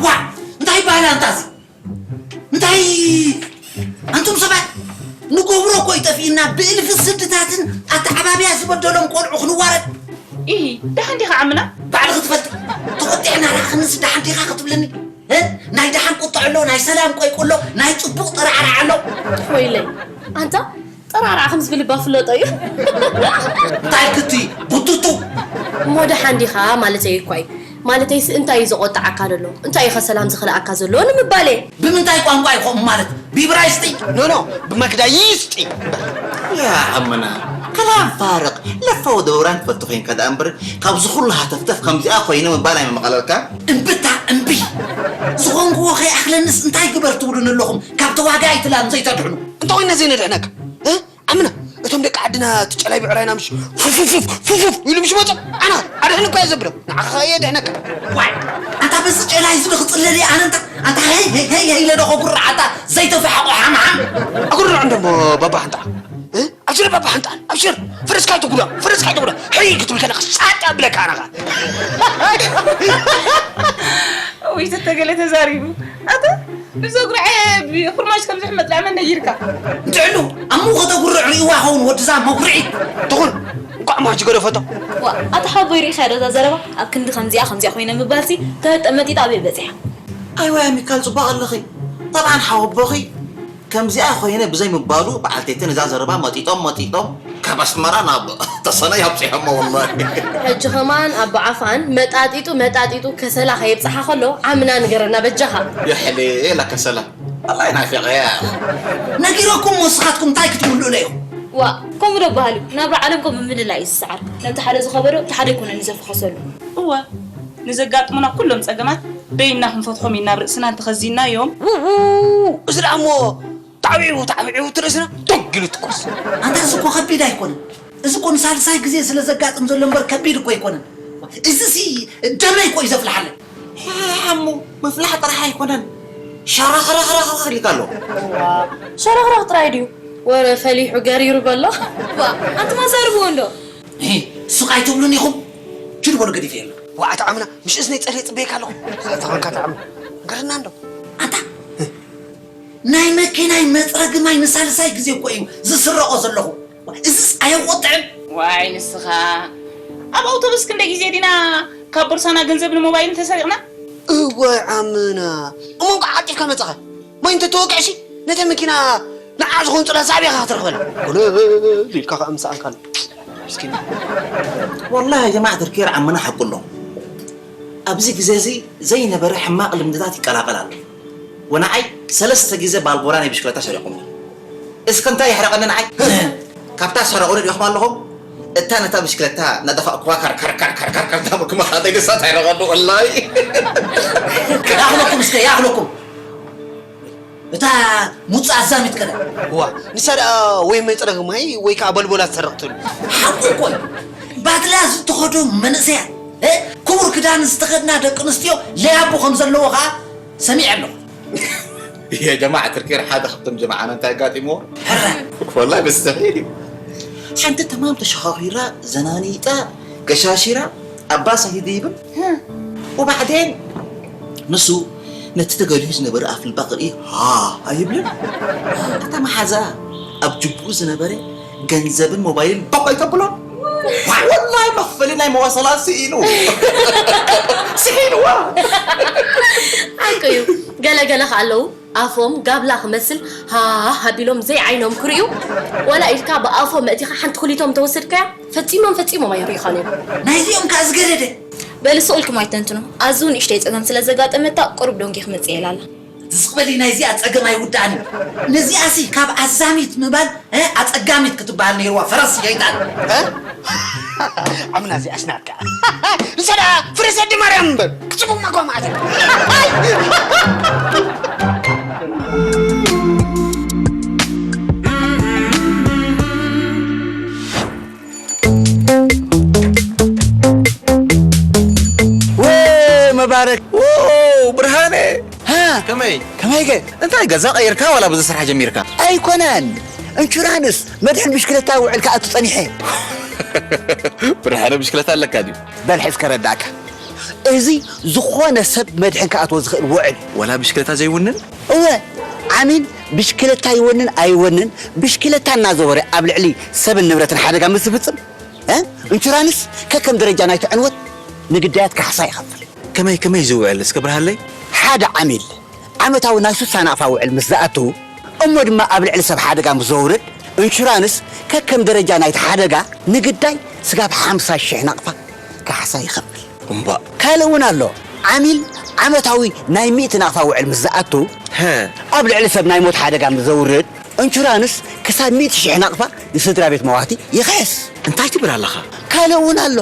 ዋ! እንታይ ይበሃል ኣንታ እዚ? እንታይ? ኣንቱም ሰባት፣ ንገብሮ እኮ እዩ ጠፊእና። ብእልፊ ስድታትን ኣተዓባብያ ዝበደሎም ቆልዑ ክንዋረድ። ኢሂ፣ ደሓን ዲኻ ዓምና? ባዕልኺ ትፈልጢ። ተቖጢዕና ራእኽንስ ደሓን ዲኻ ክትብልኒ? እ? ናይ ደሓን ቁጥዕ ኣሎ፣ ናይ ሰላም ቆይቁ ኣሎ፣ ናይ ጽቡቕ ጠራዕራዕ ኣሎ። ወይለይ፣ ኣንታ ጠራዕራዕ ከም ዝብል እባ ፍለጦ እዩ። እንታይ ክትይ? ቡቱቱ። እሞ ደሓን ዲኻ ማለተይ እኳ እዩ። ማለተይስ እንታይ እዩ ዘቖጥዓካ ዘሎ? እንታይ እዩ ኸ ሰላም ዝኽልኣካ ዘሎ ንምባል እየ። ብምንታይ ቋንቋ እዩ ከምኡ ማለት? ብኢብራይስጢ? ኖ፣ ኖ፣ ብመክዳይስጢ። ያ ዓምና፣ ከላም ፋርቕ፣ ለፈ ወደውራን ትፈቱ ኮይንካ ደኣ እምበር፣ ካብዚ ኩሉ ሃተፍተፍ ከምዚኣ ኮይነ ምባል ኣይመመቐለልካ? እምብታ እምቢ። ዝኾንክዎ ከይኣኽለንስ እንታይ ግበር ትብሉኒ ኣለኹም? ካብ ተዋጋኢት ላም ዘይተድሕኑ። እንተኾይነ ዘይነድሕነካ፣ እ? ዓምና፣ እቶም ደቂ ዓድና እቲ ጨላይ ብዕራይና ምሽ ፉፉፉፍ ፉፉፍ ኢሉ ምሽ መጾ፣ ኣና ኣድሕን እኳ እየ ዘብሎም፣ ንዓኻ እየ ድሕነካ። ዋይ፣ ኣንታ በዚ ጨላይ እዚ ዶ ክጽለል እየ ኣነ? ኣንታ፣ ኣንታ፣ ሄይ፣ ሄይ፣ ሄይ፣ ሄይ ኢለ ዶ ከጉርዕ? ኣንታ ዘይተፋሕቆ ሓምሓም። ኣጉርዕ እንዶ እሞ ባባ ሓንጣ። እ? ኣብሽር ባባ ሓንጣ፣ ኣብሽር። ፈረስካ ኣይትጉዳ፣ ፈረስካ ኣይትጉዳ። ሕይ ክትብል ከለኻ ሳጥ ኣብለካ ኣናኻ። ወይ ተተገለ ተዛሪቡ። ኣታ ብዘጉርዐ ብፍርማሽ ከም ዝሕመጥ ላዕመ ነጊርካ። እንትዕሉ ኣብ መንጎ ተጉርዕ ርእይዋ ኸውን ወድዛ መጉርዒ። ትኹን፣ እንኳዕ ማጂ ገደፈቶ። ዋ፣ ኣታ ሓቦይ ርኢኻዮ ዶ እዛ ዘረባ? ኣብ ክንዲ ከምዚኣ ከምዚኣ ኮይነ ምባልሲ፣ ተጠመጢጣ ኣበይ በጺሓ? ኣይወያ ሚካል፣ ጽቡቕ ኣለኺ። ጠብዓን ሓወቦኺ ከምዚኣ ኮይነ ብዘይ ምባሉ፣ በዓልተይቲ ነዛ ዘረባ መጢጦም መጢጦም ካብ ኣስመራ ናብ ተሰነይ ኣብጺሖሞ ወላሂ። ሕጂ ከማን ኣቦ ዓፋን መጣጢጡ መጣጢጡ ከሰላ ከየብጽሓ ከሎ ዓምና ንገረና በጃኻ። የሕልየላ ከሰላ። ወላሂ ናፊቐያ። ነጊረኩም ንስኻትኩም እንታይ ክትምልኡለ ኢኹም? ዋ፣ ከምኡ ዶ በሃልዩ? ናብራ ዓለም ከምኡ ምልላይ እዩ ዝሰዓር። ነቲ ሓደ ዝኸበዶ፣ እቲ ሓደ ኣይኮነን ዘፍኸሰሉ። እወ፣ ንዘጋጥሙና ኩሎም ጸገማት በይንና ክንፈትሖም ኢና ኣብ ርእስና እንተኸዚንናዮም። ውውው፣ እዚ ደኣ እሞ ታዕቢዑ፣ ታዕቢዑ እቲ ርእስና ቶግ ኢሉ ትኮስ። ኣንታ እዚ እኮ ከቢድ ኣይኮነን። እዚ እኮ ንሳልሳይ ግዜ ስለ ዘጋጥም ዘሎ እምበር ከቢድ እኮ ኣይኮነን። እዚ ሲ ደመይ እኮ እዩ ዘፍልሓለይ። ሓሙ፣ ምፍላሕ ጥራሕ ኣይኮነን። ሸረኽረኽረኽ ኢልካ ኣሎ። ዋ፣ ሸረኽረኽ ጥራይ ድዩ? ወረ ፈሊሑ ገሪሩ በሎ። ዋ፣ ኣንቱም ኣዛርብዎ እንዶ። እሂ፣ ስቕ ኣይትብሉን ኢኹም። ችድ በሉ ገዲፈ የለ። ዋ፣ ኣታ ዓምና፣ ምሽ እዝነይ ጸሪየ ጽበየካ ኣለኹ። ኣታ ኾንካ ኣታ ዓምና። ገርና እንዶ። ኣንታ፣ ናይ መኪናይ መጽረጊ ማይ ንሳልሳይ ግዜ እኮ እዩ ዝስረቖ ዘለኹ። እዝስ ኣየቆጥዕን? ዋይ ንስኻ፣ ኣብ ኣውቶቡስ ክንደይ ግዜ ዲና ካብ ቦርሳና ገንዘብን ሞባይልን ተሰሪቕና? እወ ዓምና፣ እሞ እንኳዕ ዓቂብካ መጻኻ። ማይ እንተተወቅዕሲ ነታ መኪና ንዓ ዝኾን ጽላል ሳዕቤኻ ክትረኽበላ። ኮለል ኢልካ ከኣ ምሳኣንካን። ምስኪን። ወላሂ ጀማዓ ተርኪር ዓምና ሓቁ ኣሎ። ኣብዚ ግዜ እዚ ዘይነበረ ሕማቕ ልምድታት ይቀላቐል ኣሎ። ወንዓይ ሰለስተ ግዜ ባልቦላ ናይ ብሽክለታ ሰሪቑኒ። እስከ እንታይ የሕረቐኒ ንዓይ? ካብታ ሰረቑኒ ዲኹም ኣለኹም? እታ ነታ ብሽክለታ እናደፋእኩዋ ካር፣ ካር፣ ካር፣ ካር፣ ካር፣ ካር እንዳበልኩ መኻተይ ንሳ ትሕረቐኒ ወላሂ። ይኣኽለኩም እስከ፣ ይኣኽለኩም። እታ ሙጻ ኣዛሚት ከዳ። እዋ፣ ንሳ ደኣ ወይ መጽረጊ ማይ ወይ ከኣ በልቦላ ትሰርቕ ትህሉ። ሓቁ እኮ እዩ። ባትላስ ዝተኸዱ መንእሰያት፣ እ፣ ክቡር ክዳን ዝተኸድና ደቂ ኣንስትዮ ለያቡ ከም ዘለዎ ኸዓ ሰሚዐ ኣለኹ። የጀማዕ ትርኪር ሓደ ካብቶም ጀማዓና እንታይ ኣጋጢምዎ? ሕረ። ወላሂ መስተሒል እዩ። ሓንቲ ተማም ተሸኻኺራ፣ ዘናኒጣ፣ ገሻሺራ፣ ኣባ ሰይዲ ይብል። ወባዕዴን ንሱ ነቲ ተገሊሁ ዝነበረ ኣፍልባ ክርኢ ሃ ኣይብልን። እታ መሓዛ ኣብ ጅቡኡ ዝነበረ ገንዘብን ሞባይልን ባቕ ኣይተብሎን። ወላሂ መኽፈሊ ናይ መዋሰላት ስኢኑ። ስሒንዋ። ሓቂ እዩ። ገለ ገለ ከ ኣለዉ ኣፎም ጋብላ ክመስል ሃ ኣቢሎም ዘይዓይኖም ክርእዩ፣ ዋላ ኢልካ ብኣፎም መእቲኻ ሓንቲ ክሊቶም ተወሰድካያ፣ ፈጺሞም ፈጺሞም ኣይርእዩኻን እዮም። ናይዚኦም ከኣ ዝገደደ። በሊ ስቕ ኢልኩም ኣይተንትኑ። ኣዝዩ ንእሽተይ ጸገም ስለ ዘጋጠመታ ቁሩብ ደንጉየ ክመጽእ እየ ኢላ ኣላ። ትስቕ በሊ፣ ናይዚኣ ጸገም ኣይውዳእን እዩ። ነዚኣሲ ካብ ኣዛሚት ምባል፣ እ፣ ኣጸጋሚት ክትበሃል ነይርዋ፣ ፈረስ ሸይጣን። እ? ዓምና እዚኣስ ናትካ። ንሳ ደኣ ፍረ ሰዲ ማርያም እምበር፣ ክጽቡቕ ማጓ ማለት እዩ። ወ መባረክ፣ ወ ብርሃነ። ሃ? ከመይ? ከመይ ገ? እንታይ ገዛ ቀይርካ ዋላ ብዙ ስራሕ ጀሚርካ? ኣይኮነን። ኢንሹራንስ መድሕን ብሽክለታ ውዕል ክኣቱ ጸኒሐ። ብርሃነ ብሽክለታ ኣለካ ድዩ? በል ሕዝ ከረዳእካ። እዚ ዝኾነ ሰብ መድሕን ክኣትዎ ዝኽእል ውዕል። ዋላ ብሽክለታ ዘይውንን? እወ፣ ዓሚል ብሽክለታ ይወንን ኣይወንን፣ ብሽክለታ እናዘወረ ኣብ ልዕሊ ሰብን ንብረትን ሓደጋ ምስ ዝፍጽም፣ እ? ኢንሹራንስ ከከም ደረጃ ናይቲ ዕንወት ንግዳያት ካሕሳ ይኸፍል። ከመይ፣ ከመይ ዝውዕል? እስከ ብርሃለይ። ሓደ ዓሚል ዓመታዊ ናይ ሱሳ ናቕፋ ውዕል ምስ ዝኣቱ፣ እሞ ድማ ኣብ ልዕሊ ሰብ ሓደጋ ምስ ዘውርድ፣ ኢንሹራንስ ከከም ደረጃ ናይቲ ሓደጋ ንግዳይ ስጋብ ሓምሳ ሽሕ ናቕፋ ካሕሳ ይኸፍል። እምባእ። ካልእ እውን ኣሎ። ዓሚል ዓመታዊ ናይ ሚእቲ ናቕፋ ውዕል ምስ ዝኣቱ፣ ሀ። ኣብ ልዕሊ ሰብ ናይ ሞት ሓደጋ ምስ ዘውርድ፣ ኢንሹራንስ ክሳብ ሚእቲ ሽሕ ናቕፋ ንስድራ ቤት መዋቲ ይኽሕስ። እንታይ ትብል ኣለኻ? ካልእ እውን ኣሎ።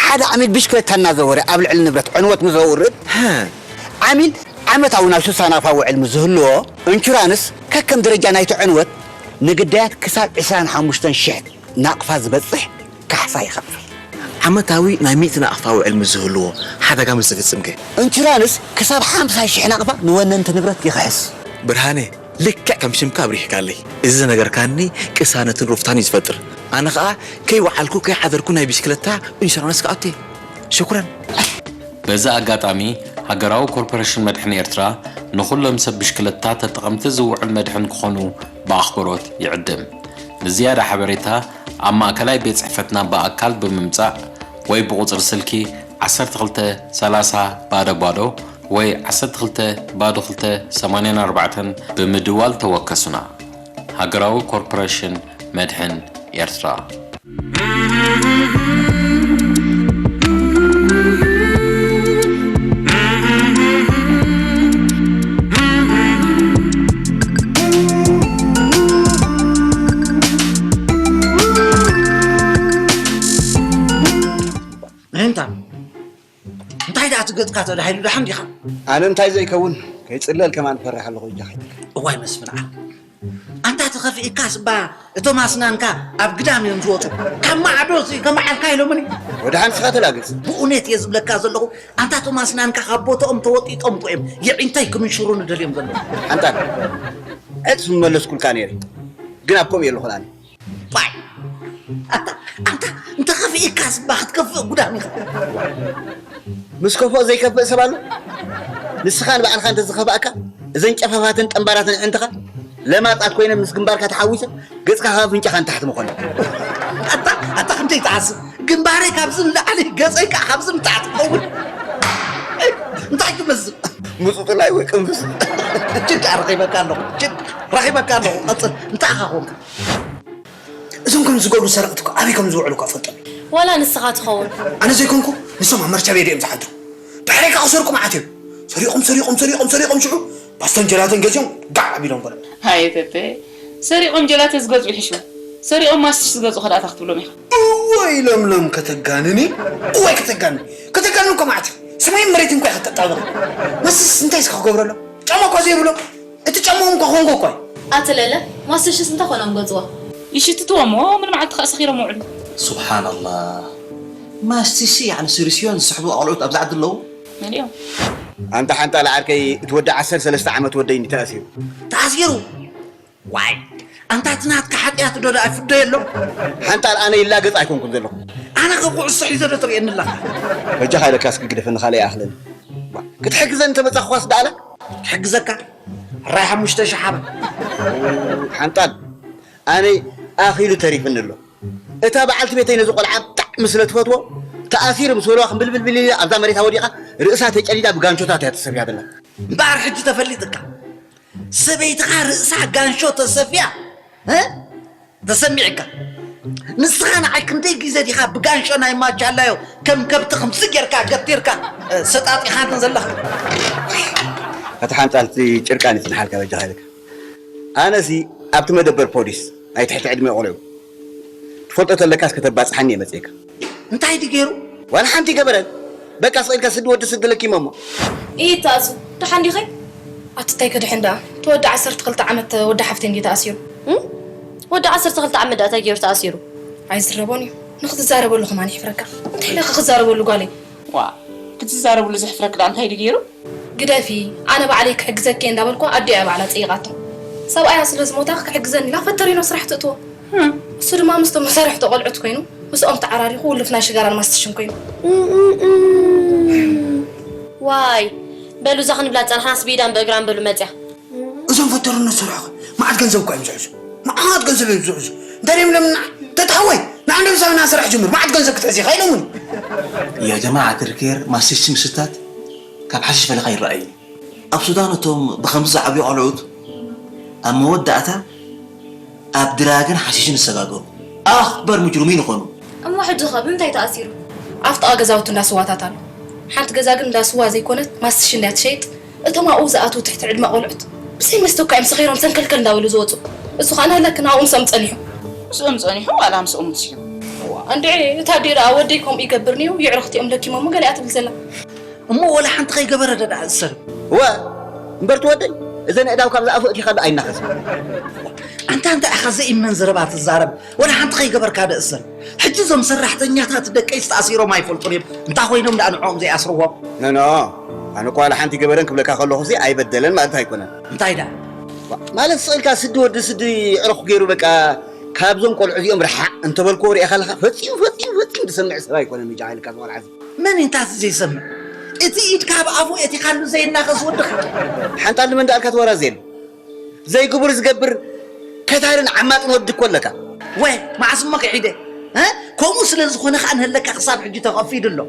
ሓደ ዓሚል ብሽክለታ እናዘወረ ኣብ ልዕሊ ንብረት ዕንወት ምስ ዘውርድ፣ ሀ። ዓሚል ዓመታዊ ናይ ሱሳ ናቕፋ ውዕል ምስ ዝህልዎ፣ ኢንሹራንስ ከከም ደረጃ ናይቲ ዕንወት ንግዳያት ክሳብ ዕስራን ሓሙሽተን ሽሕ ናቕፋ ዝበጽሕ ካሕሳ ይኸፍል። ዓመታዊ ናይ ሚእቲ ናቕፋ ውዕል ምስ ዝህልዎ፣ ሓደጋ ምስ ዝፍጽም ከ? ኢንሹራንስ ክሳብ ሓምሳ ሽሕ ናቕፋ ንወነንቲ ንብረት ይኽሕስ። ብርሃነ፣ ልክዕ ከም ሽምካ ኣብሪህካለይ። እዚ ዝነገርካኒ ቅሳነትን ሩፍታን እዩ ዝፈጥር። ኣነ ኸኣ ከይወዓልኩ ከይሓደርኩ ናይ ብሽክለታ ኢንሹራንስ ክኣቱ እየ። ሽኩረን። በዚ ኣጋጣሚ፣ ሃገራዊ ኮርፖሬሽን መድሕን ኤርትራ ንኹሎም ሰብ ብሽክለታ ተጠቐምቲ ዝውዕል መድሕን ክኾኑ ብኣኽብሮት ይዕድም። ንዝያዳ ሓበሬታ፣ ኣብ ማእከላይ ቤት ጽሕፈትና ብኣካል ብምምጻእ ወይ ብቑጽሪ ስልኪ ዓሰርተ ክልተ ሰላሳ ባዶ ባዶ ወይ ዓሰርተ ክልተ ባዶ ክልተ ሰማንያን ኣርባዕተን ብምድዋል ተወከሱና። ሃገራዊ ኮርፖሬሽን መድሕን ኤርትራ። እንታይ ደኣ እቲ ገጽካ ተዳሂሉ ደሓን ዲኻ? ኣነ እንታይ ዘይከውን ከይጽለል ከማን እፈርሕ ኣለኹ እጃኻ። እዋይ መስፍን ዓል። ኣንታ ተኸፊእካስ እባ እቶም ኣስናንካ ኣብ ግዳም እዮም ዝወጹ። ካብ ማዕዶ ከመዓልካ ኢሎምኒ። ወድሓን ንስኻ ተላገጽ። ብእውነት እየ ዝብለካ ዘለኹ፣ ኣንታ እቶም ኣስናንካ ካብ ቦትኦም ተወጢጦም እኮ እዮም የዒንተይ ክምንሽሩኒ ደልዮም ዘለዉ። ሓንጣን፣ ዕጽ ምመለስኩልካ ነይረ፣ ግን ኣብ ከምኡ የለኹን ኣነ። ዋይ! ኣንታ፣ ኣንታ፣ እንተኸፊእካስ እባ ክትከፍእ ጉዳም ኢኻ። ምስ ከፍኦ ዘይከፍእ ሰብ ኣሎ? ንስኻ ንባዕልኻ እንተዝኸፍኣካ፣ እዘን ጨፋፋትን ጠንባራትን ኣዕንትኻ ለማጻት ኮይነን ምስ ግንባርካ ተሓዊሰን፣ ገጽካ ካብ ኣፍንጫኻ ንታሕቲ ምኾነ። ኣታ፣ ኣታ ክንደይ ትሓስብ? ግንባረይ ካብዚ ንላዕሊ፣ ገጸይ ከኣ ካብዚ ንታሕቲ ክኸውን። እንታይ ትመስል? ምጹጽላይ ወይ ቅንፍዝ? ችድ ረኺበካ ኣለኹ። ችድ ረኺበካ ኣለኹ። ቀጽል። እንታይ ኢኻ ኮንካ? እዞም ከምዚ ዝገብሩ ሰረቕቲ እኮ ኣበይ ከም ዝውዕሉ እኮ እፈልጦም እየ። ዋላ ንስኻ ትኸውን። ኣነ ዘይኮንኩ ንሶም ኣብ መርቻ ቤት እዮም ዝሓድሩ። ድሕረይ ከኣ ክሰርቁ መዓት እዮም። ሰሪቖም፣ ሰሪቖም፣ ሰሪቖም፣ ሰሪቖም ሽዑ ፓስቶን ጀላቶን ገዚኦም ጋዕ ኣቢሎም በሎም። ሃየ ተተ፣ ሰሪቖም ጀላተ ዝገዝኡ ይሕሹ። ሰሪቖም ማስትሽ ዝገዝኡ ከ ደኣ እንታይ ክትብሎም ኢኻ? እዋይ ለምለም ከተጋንኒ፣ እዋይ ከተጋንኒ። ከተጋንኒ እኮ መዓት እዩ። ሰማይን መሬትን እኮ ኢኻ ተጣብቕ። ማስትሽ እንታይ እስከ ክገብረሎም? ጫማ እኳ ዘይብሎም። እቲ ጫማኦም እኳ ኮንጎ እኳ እዩ። ኣቲ ለለ፣ ማስትሽስ እንታይ ኮኖም ገዝዋ? ይሽትትዎ እሞ ምን መዓልቲ ከኣ ሰኺሮም ውዕሉ። ሱብሓነላህ። ማስትሲ ያዕኒ ስርሲዮን ዝስሕቡ ኣቕልዑት ኣብዛ ዓዲ ኣለዉ? መሊኦም። ኣንታ ሓንጣል ዓርከይ፣ እቲ ወዲ ዓሰርተ ሰለስተ ዓመት ወደይ እንዲ ተኣሲሩ። ተኣሲሩ? ዋይ፣ ኣንታ እቲ ናትካ ሓጢኣት ዶ ደኣ ይፍዶ የሎ? ሓንጣል ኣነ ይላገጽ ኣይኮንኩን ዘለኹ። ኣነ ከ ኩዕሶ ሒዘ ዶ ትርእየኒ ኣለኻ? በጃኻ ኢለካ እስኪ ግደፈኒ፣ ካልእ ይኣኽለኒ። ዋ፣ ክትሕግዘኒ እንተመጻኹ ኳስ ደኣለ? ክሕግዘካ? ራይ ሓሙሽተ ሽሕ ሓበ። ሓንጣል፣ ኣነ ኣኺሉ ተሪፍኒ ኣሎ። እታ በዓልቲ ቤተይ ነዚ ቆልዓ ብጣዕሚ ስለ ትፈትዎ፣ ተኣሲሩ ምስ በልዋ ክምብልብልብል ኢላ ኣብዛ መሬታ ወዲቓ ርእሳ ተጨሊዳ ብጋንቾታት እያ ተሰፍያ ዘላ። እምበኣር ሕጂ ተፈሊጥካ። ሰበይትኻ ርእሳ ጋንሾ ተሰፍያ፣ እ? ተሰሚዕካ? ንስኻ ንዓይ ክንደይ ግዜ ዲኻ ብጋንሾ ናይ ማቻላዮ ከም ከብቲ ከምዚ ጌርካ ገቲርካ፣ እ፣ ሰጣጢኻኒ ዘለኻ? እቲ ሓንጣል እቲ ጭርቃን ይጽንሓልካ በጃኻ ኢልካ። ኣነሲ ኣብቲ መደበር ፖሊስ ናይ ትሕቲ ዕድመ ቆልዑ ትፈልጦ ተለካስ ከተባጽሓኒ እየ መጺኤካ። እንታይ ድዩ ገይሩ? ዋላ ሓንቲ ገበረን። በቃ ስቕ ኢልካ ስዲ ወዲ ስዲ ለኪሞሞ። ኢታሱ፣ ደሓን ዲኺ? ኣቲ እንታይ ክድሕን ደኣ? እቲ ወዲ ዓሰርተ ክልተ ዓመት ወዲ ሓፍተይ እንድዩ ተኣሲሩ። እም? ወዲ ዓሰርተ ክልተ ዓመት ደኣ እንታይ ገይሩ ተኣሲሩ? ኣይዝረቦን እዩ። ንኽትዛረበሉ ከማን ይሕፍረካ። እንታይ ኢለ ክዛረበሉ ጓለይ? ዋ፣ ክትዛረብሉ ዘሕፍረክ ደኣ እንታይ ድዩ ገይሩ? ግደፊ፣ ኣነ ባዕለይ ክሕግዘኪ እየ እንዳበልኳ ኣዲኣ እያ ባዕላ ጸይቓቶ። ሰብኣያ ስለ ዝሞታ ክሕግዘኒ ኢላ ፈተሪኖ ስራሕ ትእትዎ። እም። እሱ ድማ ምስቶም መሳርሕቲ ቆልዑት ኮይኑ ምስኦም ተዓራሪኹ ውልፍ ናይ ሽጋራን ማስትሽን ኮይኑ። እም፣ እም፣ እም። ዋይ፣ በሉ እዛ ክንብላ ዝጸናሕናስ ብኢዳን ብእግራን በሉ መጽያ። እዞም ፈተሩነት ዝሰርሑ መዓት ገንዘብ እኮ እዮም ዝሕዙ። መዓት ገንዘብ እዮም ዝሕዙ። እንታይ ድዮም ኢሎምና? ተታወይ፣ ንዓንዶም ሳብና ስራሕ ጅምር፣ መዓት ገንዘብ ክትሕዝ ኢኻ ኢሎምኒ። ያ ጀማዓት ልኬር ማስቲሽ ምስታት ካብ ሓሽሽ ፈለኻ ይረኣይ። ኣብ ሱዳን እቶም ብኸምዚ ዝዓብዩ ቆልዑት ኣብ መወዳእታ ኣብ ድራግን ሓሽሽን ዝሰጋገሩ ኣኽበር ሙጅሪሚን ይኾኑ። እሞ ሕጂ ኸ ብምንታይ ተኣሲሩ? ኣብ ጥቓ ገዛውቲ እንዳ ስዋታት ኣሎ። ሓንቲ ገዛ ግን እንዳ ስዋ ዘይኮነት ማስቲሽ እንድያ ትሸይጥ። እቶም ኣብኡ ዝኣትዉ ትሕቲ ዕድመ ቆልዑት ብዘይ መስተ እኳ እዮም ሰኺሮም ሰንከልከል እንዳበሉ ዝወፁ። እሱ ኸኣ ናህለክ ናብኡ ምስኦም ጸኒሑ። ምስኦም ጸኒሑ ዋላ ምስኦም ወሲኹ? እዋ፣ እንድዒ እታ ኣዲኡ ደኣ ወደይ ከምኡ ይገብር ነይሩ፣ የዕሩኽቲ እዮም ለኪሞሞ ገሊኣ ትብል ዘላ። እሞ ወላ ሓንቲ ከይገበረ ዶ ደኣ ዝእሰር? እወ፣ እምበር ትወደይ፣ እዘን ኣእዳው ካብ ዝኣፉ እቲኻ ዶ ኣይናኸስን? ኣንታ እንታይ ኢኻ ዘይእመን ዘረባ ትዛረብ? ወላ ሓንቲ ከይገበርካ ዶ እሰር? ሕጂ እዞም ሰራሕተኛታት ደቀይስ ተኣሲሮም ኣይፈልጡን እዮም። እንታይ ኮይኖም ደኣ ንዕኦም ዘይኣስርዎም? ኖ፣ ኖ፣ ኣነ እኮ ዋላ ሓንቲ ገበረን ክብለካ ከለኹ ሲ ኣይበደለን ማለት ኣይኮነን። እንታይ ደኣ? ዋ፣ ማለት ስቕ ኢልካ ስዲ ወዲ ስዲ ዕሩኽ ገይሩ በቃ ካብዞም ቆልዑ እዚኦም ርሓቕ እንተበልክዎ ሪኢኻ ኣለኻ? ፈጺሙ፣ ፈጺሙ፣ ፈጺሙ ዝሰምዕ ሰብ ኣይኮነን። ምጃ ኢልካ ዝቆልዓ እዚ። መን እዩ እንታስ ዘይሰምዕ? እቲ ኢድካ ኣብ ኣፉ ኣእቲኻሉ ዘይናኸስ ወድኻ። ሓንጣል ንመን ደኣልካ ትወራዘየሉ? ዘይግቡር ዝገብር ከታልን ዓማጥን ወዲ እኮ ኣለካ። ወ፣ መዓስ እሞ ክሒደ? እ? ከምኡ ስለ ዝኾነ ኸኣ ንህለካ ክሳብ ሕጂ ተኸፊዱ ኣሎ።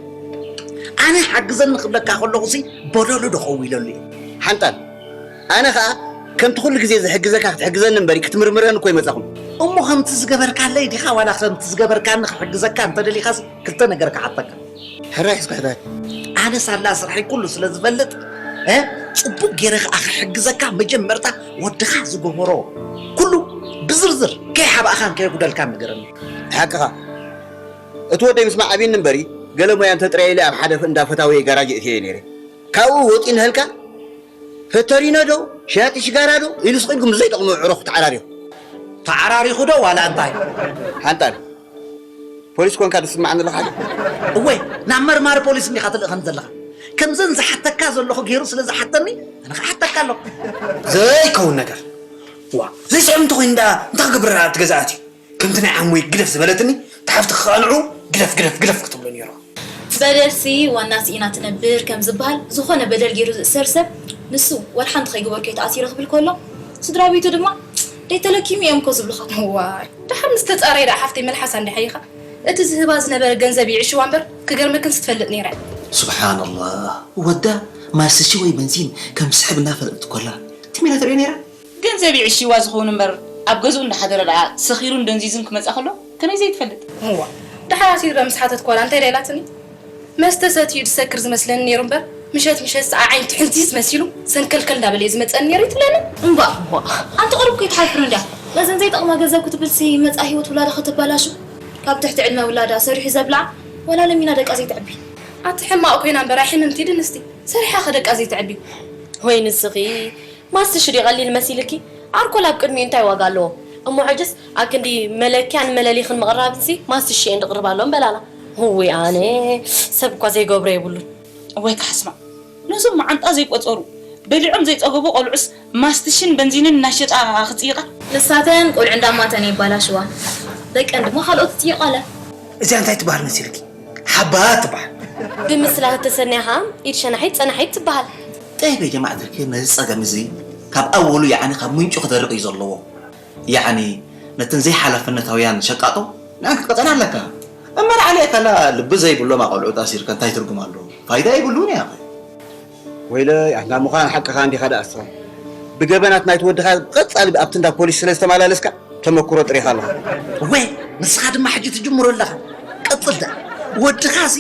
ኣነ ሓግዘኒ ክብለካ ከለኹሲ በደሉ ዶ ከዊለሉ እዩ? ሓንጣል፣ ኣነ ኸኣ ከምቲ ኩሉ ግዜ ዝሕግዘካ ክትሕግዘኒ እምበሪ ክትምርምረኒ እኮ ኣይመጻኹን። እሞ ከምቲ ዝገበርካለይ ዲኻ ዋላ ከምቲ ዝገበርካኒ ክሕግዘካ እንተደሊኻሲ ክልተ ነገር ክሓተካ። ሕራይ እስኪ ሕራይ። ኣነ ሳላ ስራሐይ ኩሉ ስለ ዝፈልጥ፣ እ፣ ጽቡቕ ገይረ ከኣ ክሕግዘካ መጀመርታ ወድኻ ዝገበሮ ኩሉ ብዝርዝር ከይሓባእኻን ከየጉደልካን ንገረኒ። ሓቅኻ። እቲ ወደይ ምስ መዓብይኒ እምበሪ፣ ገለ ሞያ እንተጥረየ ኢለ ኣብ ሓደ እንዳ ፈታዊ ጋራጅ እትየ ነይረ። ካብኡ ወጺኡ ንህልካ፣ ፈተሪኖ ዶ፣ ሸያጢ ሽጋራ ዶ ኢሉ ስቕ ኢልኩም ብዘይጠቕሙ ኣዕሩኽ ተዓራሪኹ። ተዓራሪኹ ዶ ዋላ እንታይ? ሓንጣል፣ ፖሊስ ኮንካ ዝስማዓኒ ኣለኻ? እወ፣ ናብ መርማሪ ፖሊስ እንዲኻ ትልእኸኒ ዘለኻ። ከምዘን ዝሓተካ ዘለኹ ገይሩ ስለ ዝሓተኒ፣ ኣነ ክሓተካ ኣለኹ። ዘይከውን ነገር። ዋ፣ ዘይስዕብ እንተኾይኑ ደኣ እንታይ ክገብር ደኣ እቲ ገዛእቲ? ከምቲ ናይ ዓሙይ ግደፍ ዝበለትኒ፣ እቲ ሓፍቲ ክቐንዑ ግደፍ፣ ግደፍ፣ ግደፍ ክትብሎ ነይሩ። በደልሲ ዋና ስኢና ትነብር ከም ዝበሃል፣ ዝኾነ በደል ገይሩ ዝእሰር ሰብ፣ ንሱ ወላ ሓንቲ ከይገበርኩ እየ ተኣሲረ ክብል ከሎ፣ ስድራ ቤቱ ድማ ደይ ተለኪሙ እዮም እኮ ዝብሉኻ። እዋይ፣ ደሓር ምስ ተጻረየ ደኣ ሓፍተይ መልሓሳ እንዲ ሓይኻ። እቲ ዝህባ ዝነበረ ገንዘብ ይዕሽዋ እምበር፣ ክገርመክንስ ትፈልጥ ነይራ። ሱብሓነላህ፣ ወዳ ማስቲሽ ወይ በንዚን ከም ትስሕብ እናፈለጠት ኮላ፣ ትም ኢላ ትሪኦ ነይራ። ገንዘብ ይዕሽዋ ዝኸውን እምበር፣ ኣብ ገዝኡ እንዳሓደረ ደኣ ሰኺሩን ደንዚዙን ክመጻ ከሎ ከመይ ዘይትፈልጥ? እዋ፣ ደሓር ኣሲረ ምስ ሓተት ኳላ እንታይ ደኣ ኢላትኒ? መስተ ሰትዩ ዝሰክር ዝመስለኒ ነይሩ እምበር፣ ምሸት ምሸት ሰዓዓይን ትሕንዚዝ መሲሉ ሰንከልከል እንዳበለ እዩ ዝመጸኒ ነይሩ ይትብለኒ። እምባእ፣ እምባእ። ኣንቲ ቁሩብ ከይትሓፍሪ እንድያ። ነዘን ዘይጠቕማ ገንዘብ ክትብልሲ መጻኢ ህይወት ውላዳ ከተባላሹ። ካብ ትሕቲ ዕድመ ውላዳ ሰሪሑ ዘብልዓ፣ ወላ ለሚና ደቃ ዘይተዕቢ። ኣቲ ሕማቕ ኮይና እምበር ኣይሕምምቲ ድንስቲ። ሰሪሓ ከ ደቃ ዘይተዕቢ። ወይ ንስኺ፣ ማስትሽ ድዩ ቀሊል መሲልኪ? ኣርኮል ኣብ ቅድሚኡ እንታይ ዋጋ ኣለዎ? እሞ ሕጅስ ኣክንዲ መለክያን መለሊኽን ምቕራብንሲ ማስትሽ ሽየን ድቕርባሎም በላላ። እውይ ኣነ ሰብ እኳ ዘይገብሮ የብሉን። እዋይ ካሕስማ፣ ነዞም መዓንጣ ዘይቆጸሩ በሊዖም ዘይጸገቡ ቆልዑስ ማስትሽን በንዚንን እናሸጣ ክጽይቓ? ንሳተን ቆልዑ እንዳማተን የባላሽዋ፣ ደቀን ድማ ካልኦት ይጽይቓ ኣለ። እዚኣ እንታይ ትበሃል መሲልኪ? ሓባ ትበሃል። ብምስላ ተሰኒኻ ኢድ ሸናሒት ጸናሒት ትበሃል። ጠይበ ጀማዕትርኪ ነዚ ጸገም እዚ ካብ ኣወሉ ያዕኒ ካብ ምንጩ ክደርቕ እዩ ዘለዎ። ያዕኒ ነተን ዘይሓላፍነታውያን ሸቃጦ ንኣን ክትቀጸን ኣለካ። እመር ዓለየካላ ልቢ ዘይብሎም ኣቆልዑት ኣሲርካ እንታይ ትርጉም ኣለዎ? ፋይዳ የብሉን እያ። ወይለ ኣንታ ምዃን ሓቅኻ እንዲኻ ደኣ እስኻ። ብገበናት ናይቲ ወድኻ ቀጻሊ ኣብቲ እንዳ ፖሊስ ስለ ዝተመላለስካ ተመክሮ ጥሪኻ ኣለኻ። ወይ ንስኻ ድማ ሕጂ ትጅምሮ ኣለኻ። ቀጽል ደኣ። ወድኻ ሲ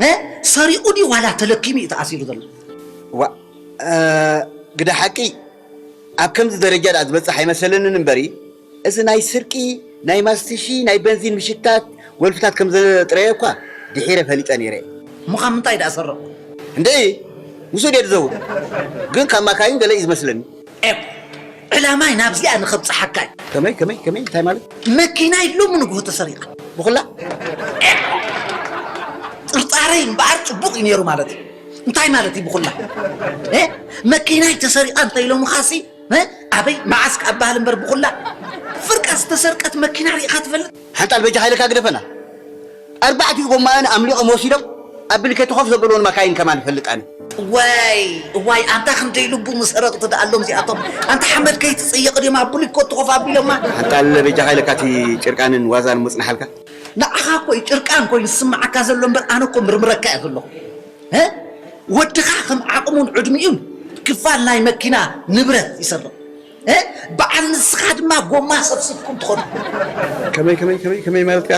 እ? ሰሪቑ ድዩ ዋላ ተለኪሙ እዩ ተኣሲሩ ዘሎ? ዋ እ፣ ግዳ ሓቂ ኣብ ከምዚ ደረጃ ደኣ ዝበጽሕ ኣይመሰለንን እምበሪ፣ እዚ ናይ ስርቂ፣ ናይ ማስትሺ፣ ናይ በንዚን ምሽታት ወልፍታት ከም ዘጥረየ እኳ ድሒረ ፈሊጠ ነይረ። እሞ ካብ ምንታይ ደኣ ሰረቑ? እንደ ምስኡ ድየ ዝዘውር? ግን ካብ ማካይን ገለ እዩ ዝመስለኒ። ኤኮ፣ ዕላማይ ናብዚኣ ንኸብጽሓካ እዩ። ከመይ፣ ከመይ፣ ከመይ? እንታይ ማለት? መኪናይ ሎሚ ንግሆ ተሰሪቓ። ብኹላ? ኤኮ፣ ጥርጣረይ እምበኣር ጽቡቕ እዩ ነይሩ ማለት እዩ። እንታይ ማለት እዩ ብኹላ? እ? መኪናይ ተሰሪቓ እንተ ኢሎምኻሲ፣ እ? ኣበይ መዓስ ከኣ በሃል እምበር ብኹላ? ፍርቃ ዝተሰርቀት መኪና ርኢኻ ትፈልጥ? ሓንጣል በጃኻ ኢለካ ግደፈና። ኣርባዕቲኡ ጎማኣን ኣምሊቖም ወሲዶም ኣብ ብሊኬት ኮፍ ዘበልዎን መካይን ከማን እፈልጥ ኣነ። እዋይ፣ እዋይ፣ ኣንታ ክንደይ ልቡ ምሰረቕቲ ደኣ ኣሎም እዚኣቶም። ኣንታ ሓመድ ከይትጸይቕ ድዮም ኣብ ብሊኮት ኮፍ ኣቢሎማ? ሓንጣል በጃኻ ኢለካ እቲ ጭርቃንን ዋዛን ምጽናሓልካ። ንዓኻ እኮ እዩ ጭርቃን ኮይኑ ዝስምዓካ ዘሎ እምበር ኣነ እኮ ምርምረካ እየ ዘለኹ። እ? ወድኻ ከም ዓቕሙን ዕድሚኡን ክፋል ናይ መኪና ንብረት ይሰርቕ። እ? በዓል ንስኻ ድማ ጎማ ሰብሲብኩም ትኾኑ። ከመይ፣ ከመይ፣ ከመይ፣ ከመይ ማለትካ?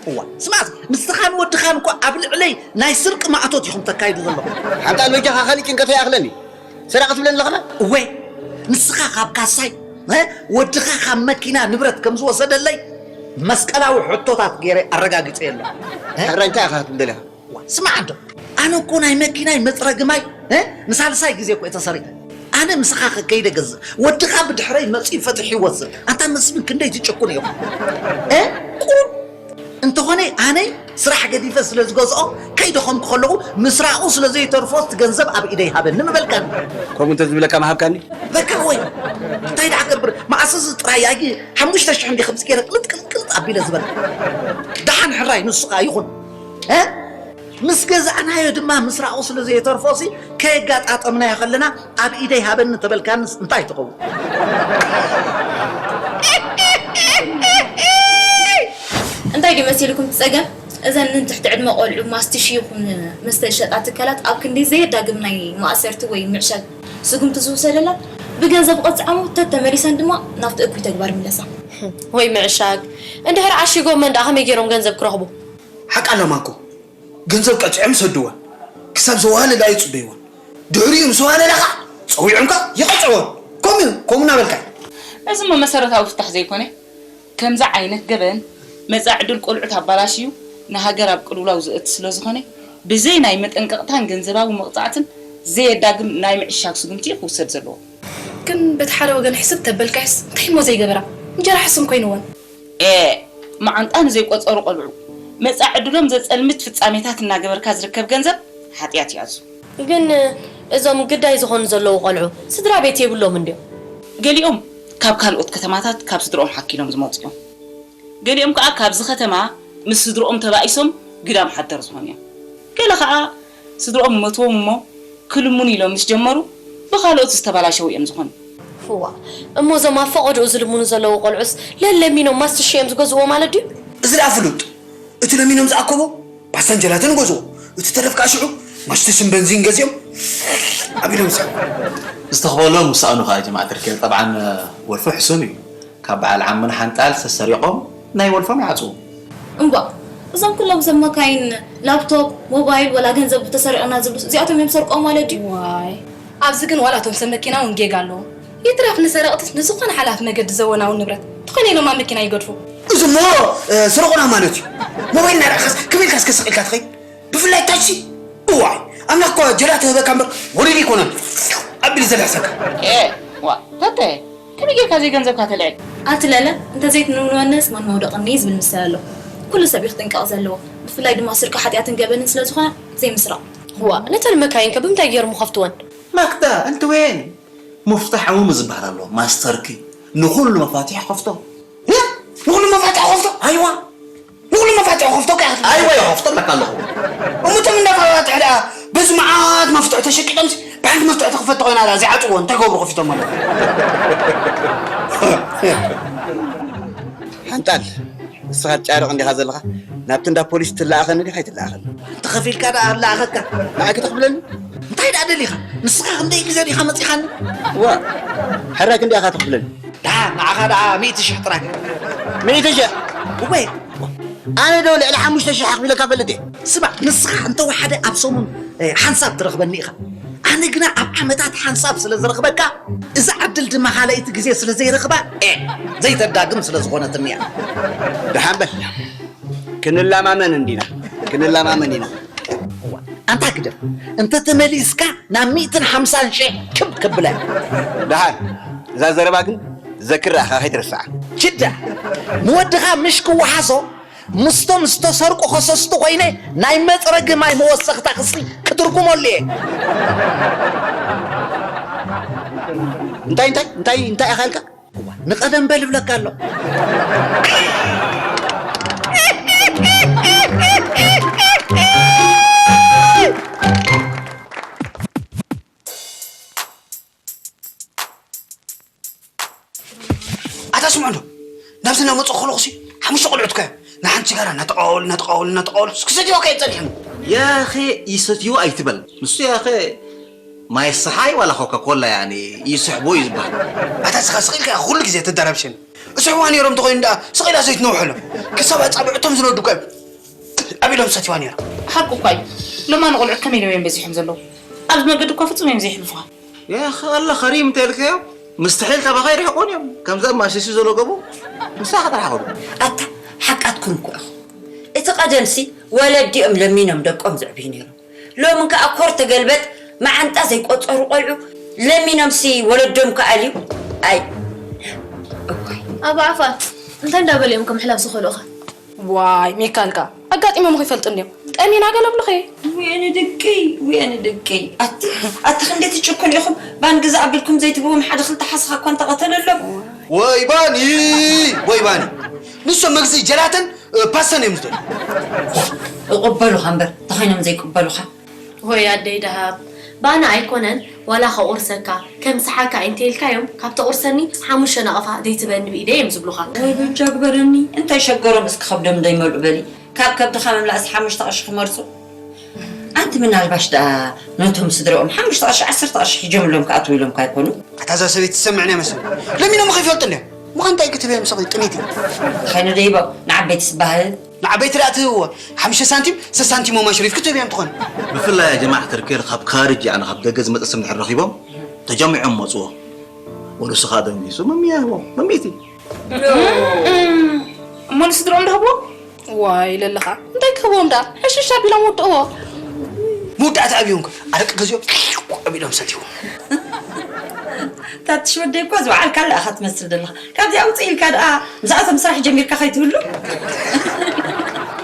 እዋ፣ ስማዕ፣ ንስኻን ወድኻን እኮ ኣብ ልዕለይ ናይ ስርቂ ማእቶት ኢኹም ተካይዱ ዘለኹም። ሓንጣል በጃኻ፣ ካልእ ጭንቀት ኣይኣኽለኒ። ሰራቒ ትብለኒ ኣለኻ? እወ፣ ንስኻ ካብ ካሳይ፣ እ? ወድኻ ካብ መኪና ንብረት ከም ዝወሰደለይ መስቀላዊ ሕቶታት ገይረ ኣረጋጊጸ ኣለኹ። እ? ሕራይ እንታይ ኢኻ ክትብል ደሊኻ? ዋ፣ ስማዕ እንዶ፣ ኣነ እኮ ናይ መኪናይ መጽረጊ ማይ፣ እ? ንሳልሳይ ግዜ እኮ እየ ተሰሪቐ። ኣነ ምሳኻ ከይደ ገዝእ፣ ወድኻ ብድሕረይ መጺኡ ፈትሑ ይወስድ። ኣንታ መስፍን ክንደይ ትጭኩን ኢኹም። እ? ቁሩብ እንተኾነ ኣነ ስራሕ ገዲፈ ስለ ዝገዝኦ፣ ከይደኸምኩ ከለኹ ምስራቑ ስለ ዘይተርፎ እቲ ገንዘብ ኣብ ኢደይ ሃበኒ ምበልካኒ። ከምኡ እንተ ዝብለካ ምሃብካኒ? በቃ ወይ፣ እንታይ ደኣ ገብር፣ መዓስ እዚ ጥራይ ኣይ ሓሙሽተ ሽሕ እንዲ ከምዚ ገይረ ቅልጥ ቅልጥ ቅልጥ ኣቢለ ዝበል። ደሓን ሕራይ ንሱ ኸኣ ይኹን። እ? ምስ ገዛእናዮ ድማ ምስራቑ ስለ ዘይተርፎ ሲ ከየጋጣጠምናዮ ከለና ኣብ ኢደይ ሃበኒ ተበልካንስ እንታይ ትኸውን? እንታይ ድዩ መሲልኩም እቲ ጸገም? እዘን ንትሕቲ ዕድመ ቆልዑ ማስትሽ ይኹን መስተ ዝሸጣ ትካላት ኣብ ክንዲ ዘየዳግም ናይ ማእሰርቲ ወይ ምዕሻግ ስጉምቲ ዝውሰደለን ብገንዘብ ቀጽዓሞ ተተመሊሰን ድማ ናብቲ እኩይ ተግባር ይምለሳ። ወይ ምዕሻግ። እንድሕር ዓሺጎመን ደኣ ከመይ ገይሮም ገንዘብ ክረኽቡ? ሓቃ ኣለማ እኮ። ገንዘብ ቀጺዖም ይሰድወን። ክሳብ ዘዋህለላ ይጽበይወን። ድሕሪኡ ምስ ዋህለላ ኸኣ ጸዊዖም ከኣ ይቐጽዕወን። ከምኡ እዩ፣ ከምኡ እናበልካ እዩ። እዚ እሞ መሰረታዊ ፍታሕ ዘይኮነ? ከምዚ ዓይነት ገበን መጻኢ ዕድል ቆልዑት ኣባላሽዩ ንሃገር ኣብ ቅልውላው ዘእቱ ስለ ዝኾነ፣ ብዘይ ናይ መጠንቀቕታን ገንዘባዊ መቕጻዕትን ዘየዳግም ናይ ምዕሻግ ስጉምቲ እዩ ክውሰድ ዘለዎ። ግን በቲ ሓደ ወገን ሕስብ ተበልካሕስ እንታይ እሞ ዘይገበራ? እንጀራ ሕስም ኮይንወን። ኤ፣ መዓንጣ ንዘይቆጸሩ ቆልዑ መጻኢ ዕድሎም ዘጸልምት ፍጻሜታት እናገበርካ ዝርከብ ገንዘብ ሓጢኣት እዩ ኣዙ። ግን እዞም ግዳይ ዝኾኑ ዘለዉ ቆልዑ ስድራ ቤት የብሎምን ድዮም? ገሊኦም ካብ ካልኦት ከተማታት ካብ ስድርኦም ሓኪሎም ዝመጹ እዮም። ገሊኦም ከኣ ካብዚ ከተማ ምስ ስድርኦም ተባኢሶም ግዳም ሓደር ዝኾኑ እዮም። ገለ ከኣ ስድርኦም ይመትዎም እሞ ክልምኑ ኢሎም ምስ ጀመሩ ብኻልኦት ዝተባላሸዉ እዮም ዝኾኑ። እዋ፣ እሞ እዞም ኣብ ፈቐድኡ ዝልምኑ ዘለዉ ቆልዑስ ለለሚኖም ማስትሽ እዮም ዝገዝእዎ ማለት ድዩ? እዚ ደኣ ፍሉጥ። እቲ ለሚኖም ዝኣከቦ ፓስታን ጀላቶን ይገዝኡ። እቲ ተረፍ ከኣ ሽዑ ማስትሽን በንዚን ገዚኦም ኣቢሎም ይስሕቁ። ዝተኽበሎም ምስ ሰኣኑ ከኣ ጀማዓ ትርኪ። ጠብዓን ወልፊ ሕሱም እዩ። ካብ በዓል ዓምና ሓንጣል ተሰሪቖም ናይ ወልፎም ይዓጽዉ። እምቧእ፣ እዞም ኩሎም ሰብ መካይን፣ ላፕቶፕ፣ ሞባይል ወላ ገንዘብ ተሰሪቑና ዝብሉስ እዚኣቶም እዮም ሰርቆም ማለት ድዩ? ዋይ፣ ኣብዚ ግን ዋላ እቶም ሰብ መኪና እውን ጌጋ ኣለዎም። ይትረፍ ንሰረቕትስ ንዝኾነ ሓላፊ መገዲ ዘወናውን ንብረት እንተኾነ ኢሎም ኣብ መኪና ይገድፉ። እዚ እሞ፣ እ፣ ስረቑና ማለት እዩ። ሞባይል እናረኣኻስ ከመይ ኢልካ እስከ ስቕ ኢልካ ትኸይድ? ብፍላይ ታክሲ። እዋይ፣ ኣምላኽ እኮ ጀላተ ህበካ እምበር ወሪድ ኣይኮነን። ኣቢሉ ዘልሕሰካ። ኤ፣ ዋ፣ ተተ፣ ከመይ ጌርካ ዘይገንዘብካ ተልዕል? ኣቲ ለለ፣ እንተ ዘይትንውንወነስ ማን መውደቕኒ ዝብል ምስል ኣሎ። ኩሉ ሰብ እዩ ክጥንቀቕ ዘለዎ። ብፍላይ ድማ ስርቂ ሓጢኣትን ገበንን ስለ ዝኾነ ዘይምስራቕ። ዋ፣ ነተን መካይን ከ ብምንታይ ገይሮም ይኸፍትወን? ማክዳ፣ أنت وين؟ مفتاح عموم ዝበሃል ኣሎ፣ ማስተር ኪ። ንኹሉ መፋትሕ ከፍቶ። ንኹሉ መፋትሕ ከፍቶ? ኣይዋ። ንኹሉ መፋትሕ ከፍቶ ከ? ኣይዋ፣ ይኸፍቶ ኣለካ ኣለኹ። እሞ እቶም እንዳ መፋትሕ ደኣ በዚ መዓት መፍትሒ ተሸቂጦምሲ ብሓንቲ መፍትሒ ተኽፈት ኮይና ደኣ ዘይዓጽዎ እንታይ ገብሩ ከፊቶም ኣለዉ? ሓንጣል፣ ንስኻ ትጫረቕ እንዲኻ ዘለኻ፣ ናብቲ እንዳ ፖሊስ ትለኣኸኒ ዲኻ ኣይትለኣኸኒ? እንተኸፊልካ ደኣ ኣለኣኸካ። ንዓይ ከተኽፍለኒ? እንታይ ደኣ ደሊኻ? ንስኻ ክንደይ ግዜ ዲኻ መጺኻኒ? ዋ፣ ሕራይ ክንደይ ኢኻ ተኽፍለኒ? ደሓ፣ ንዓኻ ደኣ ሚእቲ ሽሕ ጥራይ። ሚእቲ ሽሕ? እወ። ኣነ ዶ ልዕሊ ሓሙሽተ ሽሕ ኣኽፊለካ እፈልጥ እየ? ስማዕ፣ ንስኻ እንተወሓደ ኣብ ሰሙን፣ እ፣ ሓንሳብ ትረኽበኒ ኢኻ። ኣነ ግና ኣብ ዓመታት ሓንሳብ ስለ ዝረኽበካ፣ እዛ ዕድል ድማ ካልኣይቲ ግዜ ስለ ዘይረኽባ፣ እ፣ ዘይተዳግም ስለ ዝኾነትኒ እያ። ደሓን በል። ክንላማመን እንዲና። ክንላማመን ኢና። እዋ፣ ኣንታ ግደፍ፣ እንተ ተመሊስካ ናብ ሚእትን ሓምሳን ሽሕ ክብ ክብለ። ደሓን፣ እዛ ዘረባ ግን ዘክር ኣኻ ከይትርስዓ። ችዳ፣ ንወድኻ ምሽ ክወሓሶ፣ ምስቶም ዝተሰርቁ ከሰስቲ ኮይነ ናይ መጽረጊ ማይ መወሰኽታ ክሲ ክትርጉመሉ እየ። እንታይ፣ እንታይ፣ እንታይ፣ እንታይ ኢኻ ኢልካ? እዋ፣ ንቐደም በል እብለካ ኣሎ። ኣታ ስምዑ እንዶ፣ ናብዚ እናመፅኡ ከለኹሲ ሓሙሽተ ቆልዑት እኮ እዮም። ንሓንቲ ሲጋራ እናተቐዋወሉ፣ እናተቐዋወሉ፣ እናተቐዋወሉ፣ ክሰትይዋ እኮ እዮም ፀኒሖም። ያኸ ይሰትይዋ ኣይትበል። ንሱ ያኸ ማይ ሰሓይ ዋላ ኮካ ኮላ ያኒ ይስሕቦ እዩ ዝበሃል። ኣታ እስኻ ስቕ ኢልካ ኢኻ ኩሉ ግዜ ተደራብሸኒ። እስሕዋ ነይሮም እንተኾይኑ ደኣ ስቕ ኢላ ዘይትነውሐሎም። ክሳብ ኣጻብዕቶም ዝነዱ እኮ እዮም ኣብ ኢዶም ዝሰትይዋ ነይሮም። ሓቁ እኳ እዩ። ሎማኒ ቆልዑት ከመይ ኢሎም እዮም በዚሖም ዘለዉ? ኣብዚ መገዲ እኳ ፍጹም እዮም ዘየሕልፉኻ። ያኸ ኣላ ኸሪም እንተልካዮ ምስትሒል ካባኻ ይርሕቑን እዮም። ከምዛ ማሽሲ ዘሎ ገቡ ንሳ ክትረሓቐሉ። ኣታ ሓቃትኩም እኮ ኢኹም። እቲ ቀደምሲ ወለዲኦም ለሚኖም ደቆም ዘዕብዩ ነይሮም። ሎሚ ከኣ ኮር ተገልበጥ መዓንጣ ዘይቆጸሩ ቆልዑ ለሚኖምሲ ወለዶም ክኣልዩ። ኣይ እዋይ። ኣባ ዓፋር እንታይ እንዳበሉ እዮም ከምሕላፍ ዝኽእሉኻ? ዋይ ሚካልካ ኣጋጢሞም ከይፈልጡ እንድዮም ጠሚና ገለብሉኺ። ውየኒ ደቀይ ውየኒ ደቀይ ኣቲ ኣቲ ክንደይ ትጭክኑ ኢኹም። ባን ግዛ ኣቢልኩም ዘይትብዎም ሓደ ክልተ ሓስኻ እኳ እንተቐተለሎም። ወይ ባኒ ወይ ባኒ ንሶም መግዝኢ ጀላተን ፓስተን እዮም ዝደልዩ። እቕበሉኻ እምበር ተኾይኖም ዘይቅበሉኻ። ሆይ ኣደይ ደሃብ፣ ባና ኣይኮነን ዋላ ከቑርሰካ ከምስሓካ እንተኢልካዮም ካብ ተቑርሰኒ ሓሙሽተ ናቕፋ ዘይትበኒ ብኢደይ እዮም ዝብሉኻ። ወይ በጃ ግበረኒ። እንታይ ሸገሮም እስኪ ከብዶም ደይመልኡ በሊ። ካብ ከብድኻ ምምላእስ ሓሙሽተ ቅርሺ ክመርጹ። ኣንቲ ምናልባሽ ደኣ ነቶም ስድረኦም ሓሙሽተ ቅርሺ ዓሰርተ ቅርሺ ሒጆምሎም ክኣትዉ ኢሎም ካይኮኑ። ኣታ እዛ ሰበይቲ ትሰምዕን እያ መስለኒ። ለሚኖም ከይፈልጡ እንድዮም። ምዃን እንታይ ክትህበዮም ሰኺ ጥሚቲ። ተኸይኑ ደይቦ ንዓበይቲ ስባህል። ንዓበይቲ ደኣ ትህብዎ ሓሙሽተ ሳንቲም ሰሳንቲም ሞማ ሽሪፍ ክትህብዮም ትኾኑ። ብፍላይ ያ ጀማዓ ተርኬር ካብ ካርጅ ያኒ ካብ ደገ ዝመጸ ሰብ እንድሕር ረኺቦም ተጀሚዖም መጽዎ። ወሉ ስኻ ደንጊሱ መምያ ይህቦም መምይቲ። እሞ ንስድሮም ደህብዎ? ዋይ ለለኻ እንታይ ክህብዎም ደኣ ሕሽሽ ኣቢሎም ወድእዎ። መወዳእታ ኣብዮም ኣረቂ ገዚኦም ኣቢሎም ሰትይዎ። ታትሽ ወደይ እኮ ዝወዓልካላ ኢኻ ትመስል ዘለኻ። ካብዚኣ ውፅእ ኢልካ ደኣ ምስኣቶም ስራሕ ጀሚርካ ከይትህሉ።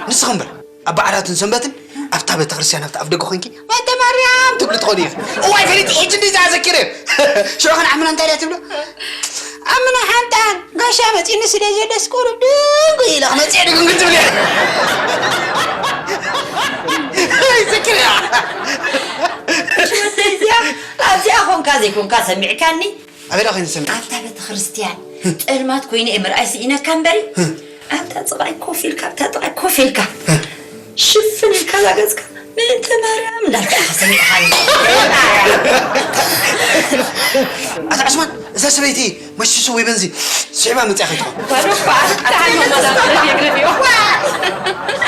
ንስኺ እምበር ኣብ በዓላትን ሰንበትን ኣብታ ቤተክርስትያን ኣብቲ ኣፍ ደገ ኮንኪ ማተ ማርያም ትብሊ ትኾኒ ኢኺ። እዋይ ፈሊጢ ሕጂ እንዲ ዝኣዘኪረ ሽዑ ኸን ዓምና እንታይ ድያ ትብሎ? ዓምና ሓንጣን ጋሻ መፂኒ ስለ ዘለስ ቁሩብ ድንጉ ኢለ ክመፅእ ድግንግል ትብል እያ። ይዝክር እያ። እዚኣ ኣብዚኣ ኾንካ ዘይኮንካ ሰሚዕካኒ ኣበይ ደኣ ኮይነ ዝሰምዕ? ኣብታ ቤተክርስትያን ጸልማት ኮይነ እየ ምርኣይ ስኢነካ እምበሪ ኣብታ ጥቓይ ኮፍ ኢልካ ኣብታ ጥቓይ ኮፍ ኢልካ ሽፍን ኢልካ እዛ ገጽካ ምእንተ ማርያም እንዳልካ ኢኻ ሰሚዕኻኒ። ኣታ ዑስማን እዛ ሰበይቲ መሽሱ ወይ በንዚ ስዒባ መጽያ ከይትኾን።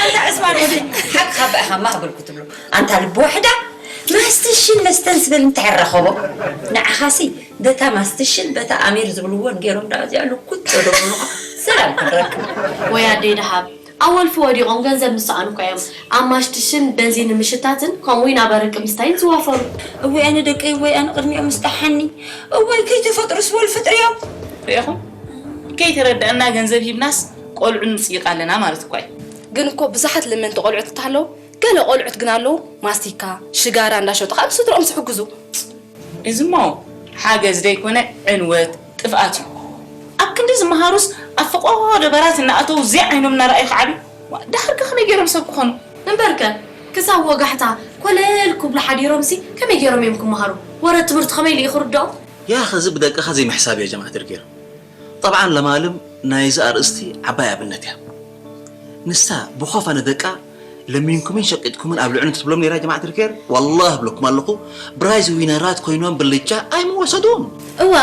ኣንታ ዑስማን ወደይ ሓቅኻ እባ ኢኻ ማህብል ክትብሎ ኣንታ ልቢ ዋሕዳ ማስትሽን መስተን ዝብል እንታይ ረኸቦ ንዓኻሲ በታ ማስትሽን በታ ኣሚር ዝብልዎን ገይሮም ደኣ እዚኣ ልኩት ዘደብሉኻ ሰላም ክንረክብ። ወይ ኣደይ ደሃብ ኣብ ወልፊ ወዲቖም ገንዘብ ምስ ሰኣኑ እኮ እዮም ኣብ ማሽትሽን በንዚን ንምሽታትን ከምኡ እውን ኣብ ኣረቂ ምስታይን ዝዋፈሩ። እወይ ኣነ ደቀይ እወይ ኣነ ቅድሚኦም ምስጣሓኒ እወይ ከይተፈጥሩስ ወልፊ ጥሪዮም። ርኢኹም ከይተረደኣና ገንዘብ ሂብናስ ቆልዑ ንፅይቕ ኣለና ማለት እኳ እዩ። ግን እኮ ብዙሓት ለመንቲ ቆልዑት እንተሃለዉ፣ ገለ ቆልዑት ግን ኣለዉ ማስቲካ፣ ሽጋራ እንዳሸጡ ካብ ስድርኦም ዝሕግዙ። እዚሞ ሓገዝ ደይኮነ ዕንወት ጥፍኣት እዩ። ኣብ ክንዲ ዝመሃሩስ ኣብ ፈቆዶ በራት እናኣተዉ እዚኣ ዓይኖም እናረኣዩ ክዓብዩ። ዋ፣ ደሓር ከ ከመይ ገይሮም ሰብ ክኾኑ? እምበርከ ክሳብ ወጋሕታ ኮለል ክብሉ ሓዲሮምሲ ከመይ ገይሮም እዮም ክመሃሩ? ወረ ትምህርቲ ከመይ ኢሉ እዩ ክርድኦም? ያኽ እዚ ብደቅኻ ዘይምሕሳብ እያ ጀማዓ ድርጌር። ጠብዓን ለማልም ናይዚ ኣርእስቲ ዓባይ ኣብነት እያ። ንሳ ብኾፋ ንደቃ ለሚንኩምን ሸቂጥኩምን ኣብልዑኒ ትብሎም ነይራ ጀማዓ ድርጌር። ዋላህ እብለኩም ኣለኹ ብራይዝ ዊነራት ኮይኖም ብልጫ ኣይምወሰዱን። እዋ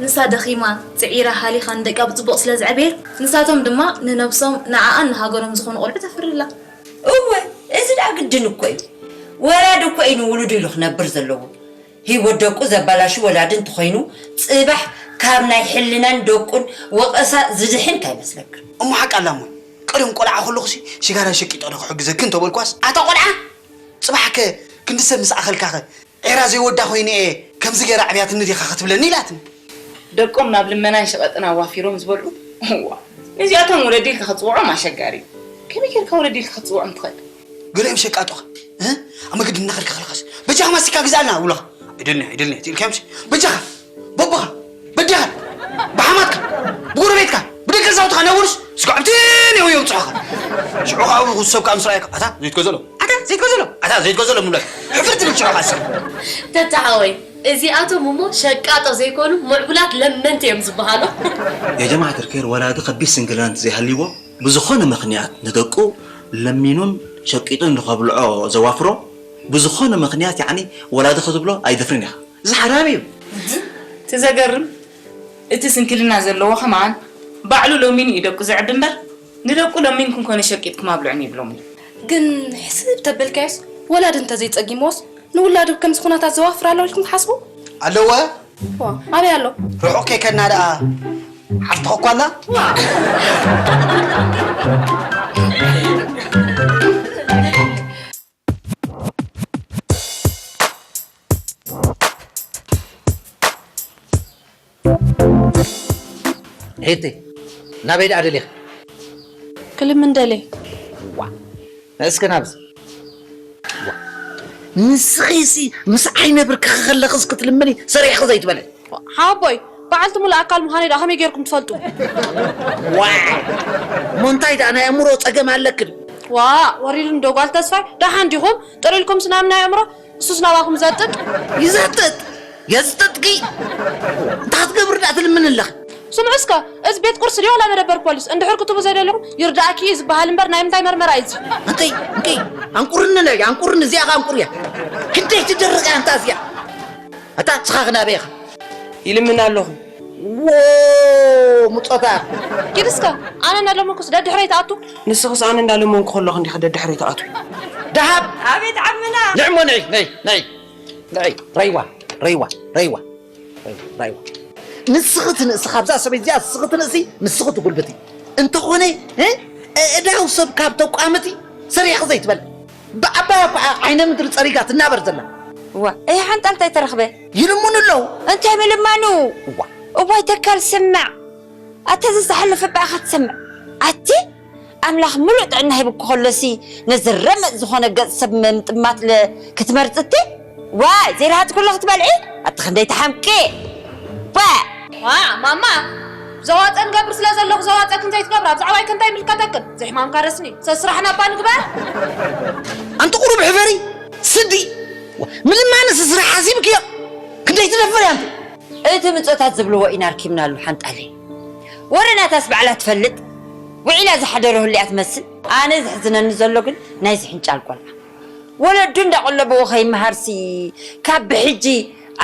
ንሳ ደኺማ ጽዒራ ሃሊኻ ንደቃ ብጽቡቕ ስለ ዘዕበየት ንሳቶም ድማ ንነብሶም ንዓኣን ንሃገሮም ዝኾኑ ቆልዑ ተፍሪ ኣላ። እወ እዚ ደኣ ግድን እኮ እዩ። ወላዲ እኮ እዩ ንውሉዱ ኢሉ ክነብር ዘለዎ። ህይወት ደቁ ዘባላሹ ወላዲ እንተኾይኑ ጽባሕ ካብ ናይ ሕልናን ደቁን ወቐሳ ዝድሕን ካይመስለክን። እሞ ሓቂ ኣላ እሞ ቀደም ቆልዓ ከለኹሲ ሽጋራ ሸቂጠ ዶ ክሕግዘኪ እንተበልኳስ ኣታ ቆልዓ ጽባሕ ከ ክንዲ ሰብ ምስ ኣኸልካ ኸ ዒራ ዘይወዳ ኮይነ እየ ከምዚ ገይራ ኣዕብያትኒ ዲኻ ክትብለኒ ኢላትኒ። ደቆም ናብ ልመናን ሸቐጥን ኣዋፊሮም ዝበልዑ እዋ ነዚኣቶም ወለዲ ኢልካ ክትፅውዖም ኣሸጋሪ እዩ። ከመይ ጌርካ ወለዲ ኢልካ ክትፅውዖም ትኽእል? ገሊኦም ሸቃጦ ኸ ኣብ መገዲ እናኸድካ ከለኻስ በጃኻ ማስቲካ ግዝኣልና ይብሉኻ። ኣይደልንያ ኣይደልንያ ኢልካዮምሲ በጃኻ በቦኻ በዴኻ ብሓማትካ ብጎረቤትካ ብደቂ ገዛውትኻ እናበሉስ ስጋዕቲ ኔው የውፅሑኻ። ሽዑ ከዓ ብኹሱ ሰብ ከዓ ምስ ረኣየካ ኣታ ዘይትገዘሎም ኣታ ዘይትገዘሎም ኣታ ዘይትገዘሎም ንብለካ። ሕፍር ትብል ሽዑ ከዓ ሰብ። ተታ ሓወይ እዚኣቶም እሞ ሸቃጦ ዘይኮኑ ምዕቡላት ለመንቲ እዮም ዝበሃሉ። የጀማዓት ርኬር ወላዲ ከቢድ ስንክልና እንተዘይሃልይዎ ብዝኾነ ምኽንያት ንደቁ ለሚኑን ሸቂጡን ንኸብልዖ ዘዋፍሮ ብዝኾነ ምኽንያት ያዕኒ ወላዲ ክትብሎ ኣይደፍርን ኢኻ። እዚ ሓራም እዩ። እቲ ዘገርም እቲ ስንክልና ዘለዎ ከማን ባዕሉ ለሚኑ እዩ ደቁ ዘዕቢ እምበር ንደቁ ለሚንኩም ኮነ ሸቂጥኩም ኣብልዑኒ ይብሎም እዩ። ግን ሕስብ ተበልካዮስ ወላዲ እንተዘይፀጊምዎስ ንውላዱ ከምዚ ኩነታት ዘዋፍር ኣሎ ኢልኩም ትሓስቡ? ኣለወ ዋ ኣበይ ኣሎ? ርሑቕ ከይከድና ደኣ ሓፍትኻ እኳ ኣላ? ሄቲ ናበይ ደኣ ደሊኺ? ክልምን ደልየ። ዋ እስከ ናብዚ። ዋ ንስኺሲ ምስ ዓይነ ብርክኺ ከለኽስ ክትልምኒ ሰሪሕኺ ዘይትበልዒ? ሓወቦይ በዓልቲ ሙሉእ ኣካል ምዃነይ ደኣ ከመይ ጌርኩም ትፈልጡ? ዋይ እሞ እንታይ ደኣ ናይ ኣእምሮ ጸገም ኣለኪ ዶ? ዋእ ወሪዱኒ ዶ ጓል ተስፋይ? ደሓን ዲኹም? ጥር ኢልኩምስ ናብ ናይ ኣእምሮ እሱስ ናባኹም ዘጥጥ። ይዘጥጥ የዝጥጥኪ እንታይ ክትገብሪ ደኣ ትልምኒ ኣለኺ? ስምዑ እስከ እዚ ቤት ቁርሲ ድዩ ዋላ መደበር ፖሊስ? እንድሕር ክትቡ ዘይደሊኹም ይርዳእኪ እዩ ዝበሃል እምበር ናይ ምንታይ መርመራ እዩ እዚ? እንቅይ እንቅይ ኣንቁርኒ ነይ ኣንቁርኒ እዚኣ ኸ ኣንቁርያ ክንደይ ትደርቕ እያ እንታ እዚኣ ኣታ ንስኻ ኸ ናበይ ኢኻ? ይልምን ኣለኹ። ዎ ምጾታት። ኪድ እስከ ኣነ እናለመንኩስ ደድሕረይ ትኣቱ? ንስኽስ ኣነ እናለመንኩ ከለኹ እንዲኺ ደድሕረይ ትኣትዊ። ደሃብ። ኣቤት ዓምና። ንዕሞ ነይ ነይ ነይ ነይ ረይዋ ረይዋ ረይዋ ረይዋ ረይዋ። ንስኺ ትንእሲ ካብዛ ሰበይቲ እዚኣ ንስኺ ትንእሲ ንስኺ ትጉልብቲ። እንተኾነ እ ኣእዳው ሰብ ካብ ተቋምቲ ሰሪሕኺ ዘይትበልዒ። ብዓባያ እኳ ዓይነ ምድሪ ጸሪጋ ትናበር ዘላ። እዋ እህ ሓንጣል እንታይ ተረኽበ? ይልምኑ ኣለዉ። እንታይ ምልማኑ? እዋ እዋይ ተካል ስማዕ ኣታ እዚ ዝሓለፈ ብኣኻ ትሰምዕ ኣቲ ኣምላኽ ምሉእ ጥዕና ሂብኪ ከሎሲ ነዚ ረመጽ ዝኾነ ገጽ ሰብ ምጥማት ክትመርጽ እቲ ዋይ ዘይረሃጽ ኩሉ ክትበልዒ ኣቲ ክንደይ ትሓምቂ ባ ዋዕ ማማ ዘዋፀ ንገብር ስለ ዘለኹ ዘዋፀክን ዘይትገብራ ብዛዕባይ ከ እንታይ ይምልከተክን ዘይሕማምካ ረስኒ ሰስራሕ ናባ ንግበር ኣንቲ ቁሩብ ሕፈሪ ስዲ ምልማንስ ስራሕ ሓሲብክዮ ክንደይ ትደፍር እያ ኣንቲ እቲ ምጾታት ዝብልዎ ኢና ኣርኪብናሉ ሓንጣለይ ወረ ናታስ ባዕላ ትፈልጥ ውዒላ ዝሓደሮ ህሊኣ ትመስል ኣነ ዝሕዝነኒ ዘሎ ግን ናይ ዝሕንጫል ቆልዓ ወለዱ እንዳቆለብዎ ከይመሃርሲ ካብ ብሕጂ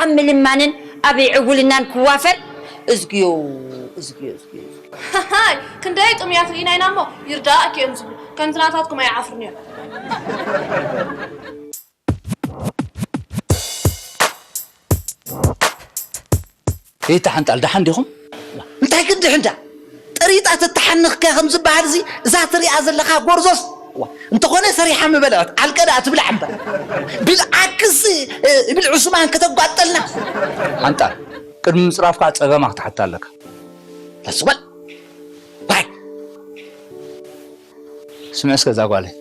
ኣብ ምልማንን ኣብ ዕውልናን ክዋፈር እዝግዮ እዝግዮ እዝግዮ እዝግዮ። ሃሃይ ክንደይ ጥሙያት ርኢና ኢና እሞ ይርዳእኪ እዮም ዝብሉ ከምቲ ናታትኩም ኣይዓፍርን እዮም። ቤታ ሓንጣል ደሓን ዲኹም? እንታይ ክንድሕንዳ ጠሪጣ ተተሓንኽከ ከም ዝበሃል እዚ እዛ ትሪኣ ዘለኻ ጎርዞስ እንተኾነ ሰሪሓ ምበልዐት ዓልቀ ደኣ ትብላዕ እምበር ብልዓክስ እብል ዑስማን ከተጓጠልና ሓንጣል ቅድሚ ምፅራፍካ ፀገማ ክትሓታ ኣለካ ተስበል ባይ ስምዒ እስከ እዛ ጓለይ፣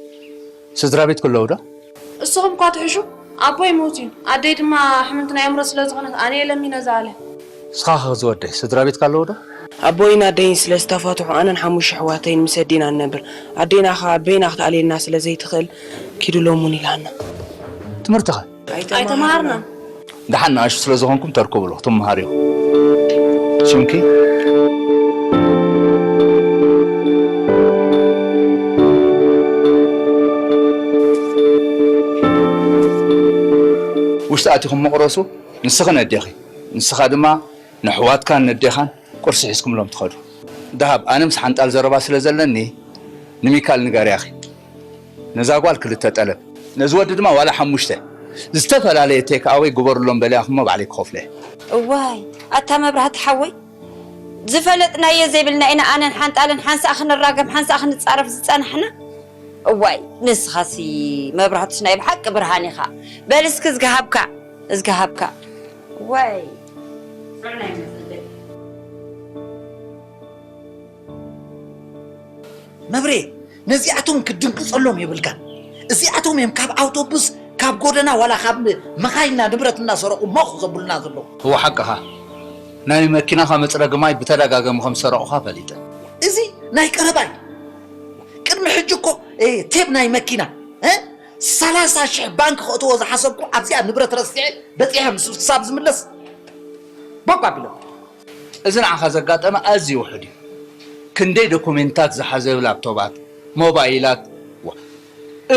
ስድራ ቤት ክለዉ ዶ? እስኹም እኳ ትሕሹ፣ ኣቦይ ሞት እዩ። ኣደይ ድማ ሕምምቲ ናይ ኣእምሮ ስለ ዝኾነት ኣነ እየ ለሚነ ዝኣለ። እስኻ ኸ ዝወደይ፣ ስድራ ቤት ኣለዉ ዶ? ኣቦይን ኣደይን ስለ ዝተፋትሑ ኣነን ሓሙሽተ ኣሕዋተይን ምስ ኣዴና ንነብር። ኣዴና ኸኣ በይና ክትኣልየልና ስለ ዘይትኽእል ኪዱ ሎሙን ኢላና። ትምህርትኸ? ኣይተማሃርናን። ደሓን ንኣሽቱ ስለ ዝኾንኩም ተርኩቡ ኣለኹ፣ ትመሃሩ ኢኹም። ሽምኪ? ውሽጢ ኣቲኹም መቕረሱ፣ ንስኽን ኣዴኺ፣ ንስኻ ድማ ንኣሕዋትካን ነዴኻን ቁርሲ ሒዝኩምሎም ትኸዱ። ደሃብ፣ ኣነ ምስ ሓንጣል ዘረባ ስለ ዘለኒ፣ ንሚካል ንገርያኺ። ነዛ ጓል ክልተ ጠለብ፣ ነዚ ወዲ ድማ ዋላ ሓሙሽተ። ዝተፈላለየ ቴክ ኣወይ ግበሩሎም በልያኹሞ ባዕለይ ክኸፍሎ እየ። እዋይ፣ ኣታ መብራህቲ ሓወይ፣ ዝፈለጥናዮ ዘይብልና ኢና ኣነን ሓንጣልን ሓንሳእ ክንራገም ሓንሳእ ክንጻረፍ ዝጸናሕና። እዋይ፣ ንስኻሲ መብራህቱስ ናይ ብሓቂ ብርሃን ኢኻ። በል እስኪ እዝጊ ሃብካ፣ እዝጊ ሃብካ። እዋይ፣ ጥዑይ ናይ መጸለይ። መብሬ፣ ነዚኣቶም ክትድንግጸሎም የብልካን። እዚኣቶም እዮም ካብ ኣውቶቡስ፣ ካብ ጎደና ዋላ ካብ መኻይንና ንብረት እናሰረቑ መኹ ዘብሉና ዘለዉ። እወ ሓቅኻ። ናይ መኪናኻ መጽረጊ ማይ ብተደጋጋሚ ከም ዝሰረቑኻ ፈሊጠ። እዚ ናይ ቀረባ እዩ። ቅድሚ ሕጂ እኮ፣ እ፣ ቴብ ናይ መኪና፣ እ፣ ሰላሳ ሽሕ ባንክ ከእትዎ ዝሓሰብኩ ኣብዚኣ ንብረት ረሲዐ በጺሐ ምስ ክሳብ ዝምለስ ቦግ ኣቢሎም። እዚ ንዓኻ ዘጋጠመ ኣዝዩ ውሑድ እዩ። ክንደይ ዶኩሜንታት ዝሓዘ ላፕቶባት፣ ሞባይላት፣ ዋ፣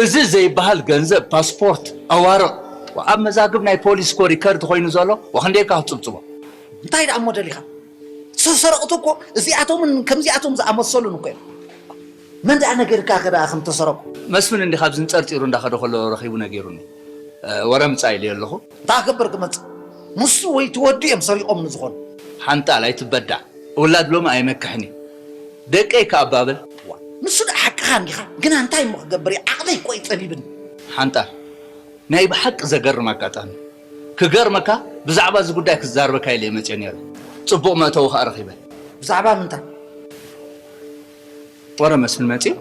እዚ ዘይበሃል ገንዘብ፣ ፓስፖርት፣ ኣዋርቕ፣ ዋ፣ ኣብ መዛግብ ናይ ፖሊስ እኮ ሪከርድ ኮይኑ ዘሎ፣ ዋ፣ ክንደይ እካ ክትጽብጽቦ? እንታይ ደኣ እሞ ደሊኻ? ዝተሰረቕቱ እኮ እዚኣቶምን ከምዚኣቶም ዝኣመሰሉን እኮ እዮም። መን ደኣ ነገርካ ከ ደኣ ከም ተሰረቑ? መስፍን እንዲ ካብዚ ንጸርጺሩ እንዳኸደ ከሎ ረኺቡ ነጊሩኒ። እ፣ ወረ ምጻእ ኢለዮ ኣለኹ። እንታይ ክገብር ክመጽእ? ንሱ ወይ እቲ ወዲ እዮም ሰሪቖም ንዝኾኑ። ሓንጣል ኣይትበዳዕ። ውላድ ሎሚ ኣይመክሕን እዩ። ደቀይ ከኣባብል። ዋ፣ ንሱ ደኣ ሓቅኻ እንዲኻ። ግና እንታይ እሞ ክገብር እየ? ዓቕለይ እኮ እዩ ጸቢብኒ። ሓንጣል፣ ናይ ብሓቂ ዘገርም ኣጋጣሚ። ክገርመካ፣ ብዛዕባ እዚ ጉዳይ ክዛረበካ ኢለ እየ መጽየ ነይረ። ጽቡቕ መእተዊ ከኣ ረኺበ። ብዛዕባ ምንታይ? ወረ መስፍን መጽዩ።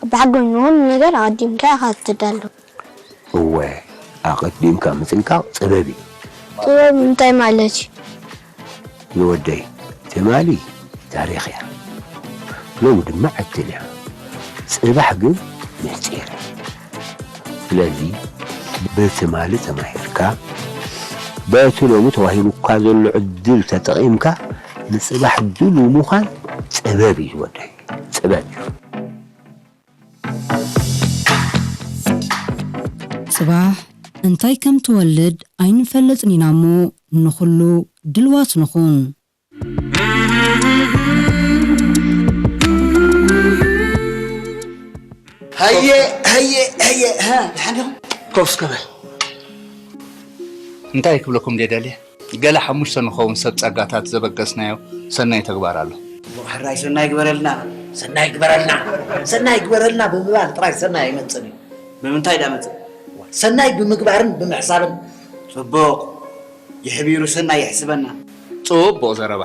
ብሓቂ ንኹሉ ነገር ኣቐዲምካ ኢኻ ትዳሎ። እወ፣ ኣቐዲምካ ምጥንቃቕ ጥበብ እዩ። ጥበብ እንታይ ማለት እዩ? ዝወደይ፣ ትማሊ ታሪኽ እያ። ሎሚ ድማ ዕድል እያ። ጽባሕ ግን ምስጢር እዩ። ስለዚ፣ ብትማሊ ተማሂርካ፣ በቲ ሎሚ ተዋሂቡካ ዘሎ ዕድል ተጠቒምካ፣ ንጽባሕ ድሉው ምዃን ጥበብ እዩ ዝወደይ። ጥበብ እዩ። ጽባሕ እንታይ ከም ትወልድ ኣይንፈልጥን ኢና እሞ፣ ንኹሉ ድልዋት ንኹን። ሃየ፣ ሃየ፣ ሃየ፣ ሃ፣ ደሓን ዲኹም? ኮፍ እስከ በል። እንታይ ክብለኩም ደደልየ? ገለ ሓሙሽተ ንኸውን ሰብ ጸጋታት ዘበገስናዮ ሰናይ ተግባር ኣሎ። እሞ ሕራይ ሰናይ ግበረልና፣ ሰናይ ግበረልና፣ ሰናይ ግበረልና ብምባል ጥራይ ሰናይ ኣይመጽእን እዩ። ብምንታይ ደኣ መጽእ? ሰናይ ብምግባርን ብምሕሳብን። ጽቡቕ። የሕቢሩ ሰናይ የሕስበና። ጽቡቕ ዘረባ።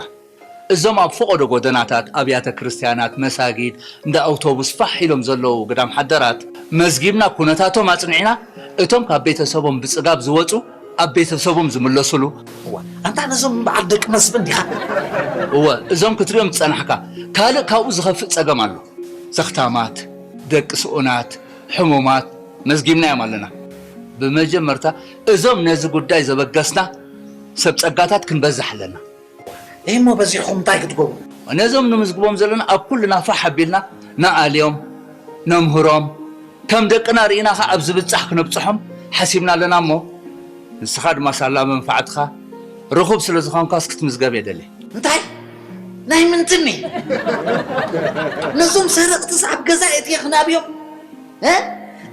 እዞም ኣብ ፈቐዶ ጎደናታት፣ ኣብያተ ክርስትያናት፣ መሳጊድ፣ እንዳ ኣውቶቡስ ፋሕ ኢሎም ዘለዉ ግዳም ሓደራት፣ መዝጊብና፣ ኩነታቶም ኣጽኒዕና፣ እቶም ካብ ቤተሰቦም ብጽጋብ ዝወጹ፣ ኣብ ቤተሰቦም ዝምለሱሉ። እዋ፣ ኣንታ ነዞም በዓል ደቂ መስፍን ዲኻ? እወ፣ እዞም ክትሪኦም ዝጸናሕካ፣ ካልእ ካብኡ ዝኸፍእ ጸገም ኣሎ። ዘኽታማት፣ ደቂ ስኡናት፣ ሕሙማት፣ መዝጊብናዮም ኣለና። ብመጀመርታ፣ እዞም ነዚ ጉዳይ ዘበገስና ሰብ ጸጋታት ክንበዝሕ ኣለና። እሞ በዚሕኹም እንታይ ክትገብሩ? ነዞም ንምዝግቦም ዘለና ኣብ ኩልና ፋሕ ኣቢልና ንኣልዮም፣ ነምህሮም፣ ከም ደቅና ርኢና ኸዓ ኣብ ዝብጻሕ ክነብጽሖም ሓሲብና ኣለና እሞ፣ ንስኻ ድማ ሳላ መንፋዕትኻ ርኹብ ስለ ዝኾንካስ ክትምዝገብ የደሊ። እንታይ? ናይ ምንትኒ? ነዞም ሰረቕትስ ኣብ ገዛ እትየ ክናብዮም? እ?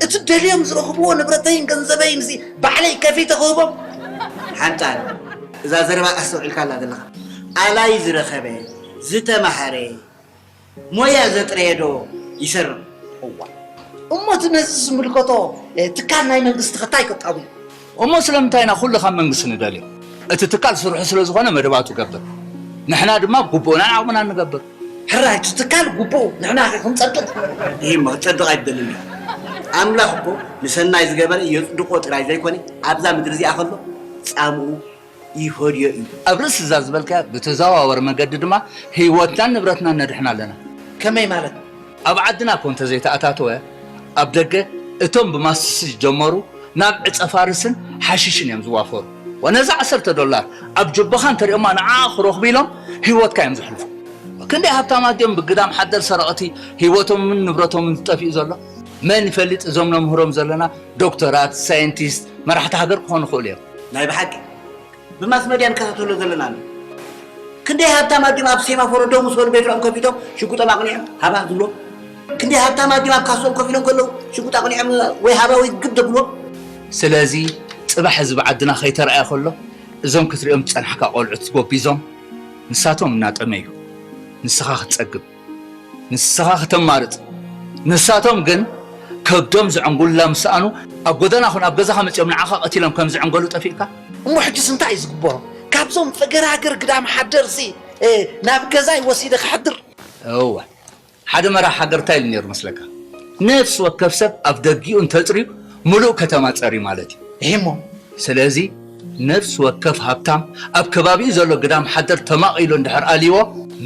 እቲ ደልዮም ዝረኽብዎ ንብረተይን ገንዘበይን እዚ ባዕለይ ከፊተ ክህቦም? ሓንጣል፣ እዛ ዘረባ ኣስተውዒልካላ ዘለኻ። ኣላይ ዝረኸበ፣ ዝተማሃረ፣ ሞያ ዘጥረየ ዶ ይሰርቕ? እዋ። እሞ እቲ ነዚ ዝምልከቶ፣ እ፣ ትካል ናይ መንግስቲ ከ እንታይ ከጣብዩ? እሞ ስለምንታይ ኢና ኩሉ ካብ መንግስቲ ንደልዮ? እቲ ትካል ስርሑ ስለ ዝኾነ መደባቱ ገብር። ንሕና ድማ ግቡእናን ዓቕምናን ንገብር። ሕራይ፣ እቲ ትካል ግቡእ፣ ንሕና ከ ክንጸድቕ? ይህ እሞ ክጸድቕ ኣይትደልን ኢኻ። ኣምላኽ እኮ ንሰናይ ዝገበረ የጽድቆ ጥራይ ዘይኮነ፣ ኣብዛ ምድሪ እዚኣ ከሎ ጻምኡ ይፈድዮ እዩ። ኣብ ርእሲ እዛ ዝበልካያ ብተዘዋወሪ መገዲ ድማ ህይወትናን ንብረትናን ነድሕን ኣለና። ከመይ ማለት? ኣብ ዓድና እኮ እንተዘይተኣታተወ፣ ኣብ ደገ እቶም ብማስስ ዝጀመሩ ናብ ዕጸ ፋርስን ሓሽሽን እዮም ዝዋፈሩ። ወነዛ ዓሰርተ ዶላር ኣብ ጀቦኻ እንተሪኦማ ንዓኣ ክረኽቡ ኢሎም ህይወትካ እዮም ዘሕልፉ። ክንደይ ሃብታማት ድዮም ብግዳም ሓደር ሰረቕቲ ህይወቶምን ንብረቶምን ዝጠፍኡ ዘሎ? መን ይፈልጥ? እዞም ነምህሮም ዘለና ዶክተራት፣ ሳይንቲስት፣ መራሕቲ ሃገር ክኾኑ ይኽእሉ እዮም። ናይ ብሓቂ ብማስ መድያ ንከታተሎ ዘለና ኣሎ። ክንደይ ሃብታም ኣዲም ኣብ ሴማፎሮ ደው ምስ በሉ ቤትኦም ከፊቶም ሽጉጦም ኣቕኒዖም ሃባ ዝብሎ? ክንደይ ሃብታም ኣዲም ኣብ ካሶም ኮፍ ኢሎም ከለዉ ሽጉጥ ኣቕኒዖም ወይ ሃባ ወይ ግብ ደብሎ? ስለዚ ጽባሕ ህዝቢ ዓድና ከይተረኣየ ከሎ እዞም ክትሪኦም ዝጸናሕካ ቆልዑት ጎቢዞም ንሳቶም እናጠመዩ ንስኻ ክትጸግብ ንስኻ ከተማርጽ፣ ንሳቶም ግን ከብዶም ዝዕንጉሉላ ምስ ሰኣኑ፣ ኣብ ጎደና ኹን ኣብ ገዛኻ መጺኦም ንዓኻ ቀቲሎም ከም ዝዕንገሉ ጠፊእካ? እሞ ሕጅስ እንታይ እዩ ዝግበሮ? ካብዞም ፈገራገር ግዳም ሓደርሲ፣ እ፣ ናብ ገዛይ ወሲደ ከሕድር? እወ፣ ሓደ መራሕ ሃገር እንታይ ኢሉ ነይሩ መስለካ? ነፍሲ ወከፍ ሰብ ኣብ ደጊኡ እንተጽርዩ፣ ምሉእ ከተማ ጸርዩ ማለት እዩ። እሂሞ። ስለዚ ነፍሲ ወከፍ ሃብታም ኣብ ከባቢኡ ዘሎ ግዳም ሓደር ተማቒሉ እንድሕር ኣልይዎ፣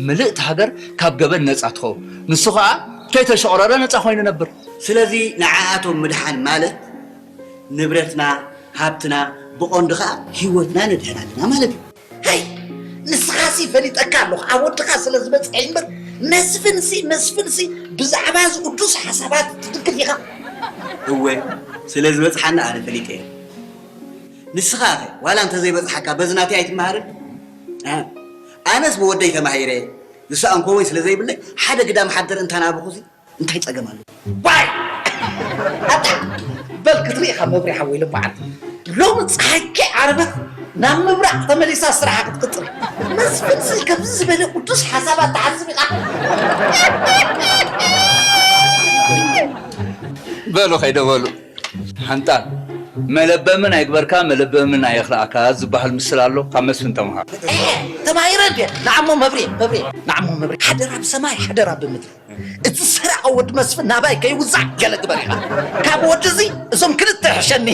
ምልእቲ ሃገር ካብ ገበን ነጻ ትኸውን። ንሱ ኸኣ ከይተሸቑረረ ነጻ ኮይኑ ነብር። ስለዚ ንዓኣቶም ምድሓን ማለት ንብረትና፣ ሃብትና፣ ብቐንዱ ኸኣ ህይወትና ነድሕን ኣለና ማለት እዩ። ሃይ፣ ንስኻሲ ፈሊጠካ ኣለኹ፣ ኣብ ወድኻ ስለ ዝበጽሐ እምበር፣ መስፍንሲ፣ መስፍንሲ ብዛዕባ እዚ ቅዱስ ሓሳባት ትድንክፍ ኢኻ። እወ፣ ስለ ዝበጽሓና ኣነ ፈሊጠ እየ። ንስኻኸ ዋላ እንተዘይበጽሓካ በዚ ናተይ ኣይትመሃርን? እ? ኣነስ ብወደይ ተማሂረ፣ ዝሰኣንኮ ወይ ስለ ዘይብለይ ሓደ ግዳም ሓደር እንተናብኹሲ እንታይ ጸገም ኣሎ? ዋይ! ኣታ በል ክትርኢ ኢኻ መብርሂ ሓወይ ሎም በዓል። ሎሚ ጸሓይ ከይዓረበት ናብ ምብራቕ ተመሊሳ ስራሓ ክትቅጽል። መስፍንሲ ከምዚ ዝበለ ቅዱስ ሓሳብ ኣተሓስብ ኢኻ? በሉ ከይደ በሉ። ሓንጣል፣ መለበምን ኣይግበርካ፣ መለበምን ኣየኽልኣካ ዝበሃል ምስል ኣሎ። ካብ መስፍን ተምሃር። ኤ፣ ተማሂረ እንዴ? ንዓሞ መብሬ፣ መብሬ፣ ንዓሞ መብሬ። ሓደራ ብሰማይ፣ ሓደራ ብምድሪ። እቲ ሰራቒ ወዲ መስፍን ናባይ ከይውዛዕ ገለ ግበር ኢኻ። ካብ ወዲ እዚ እዞም ክልተ ይሕሸኒ።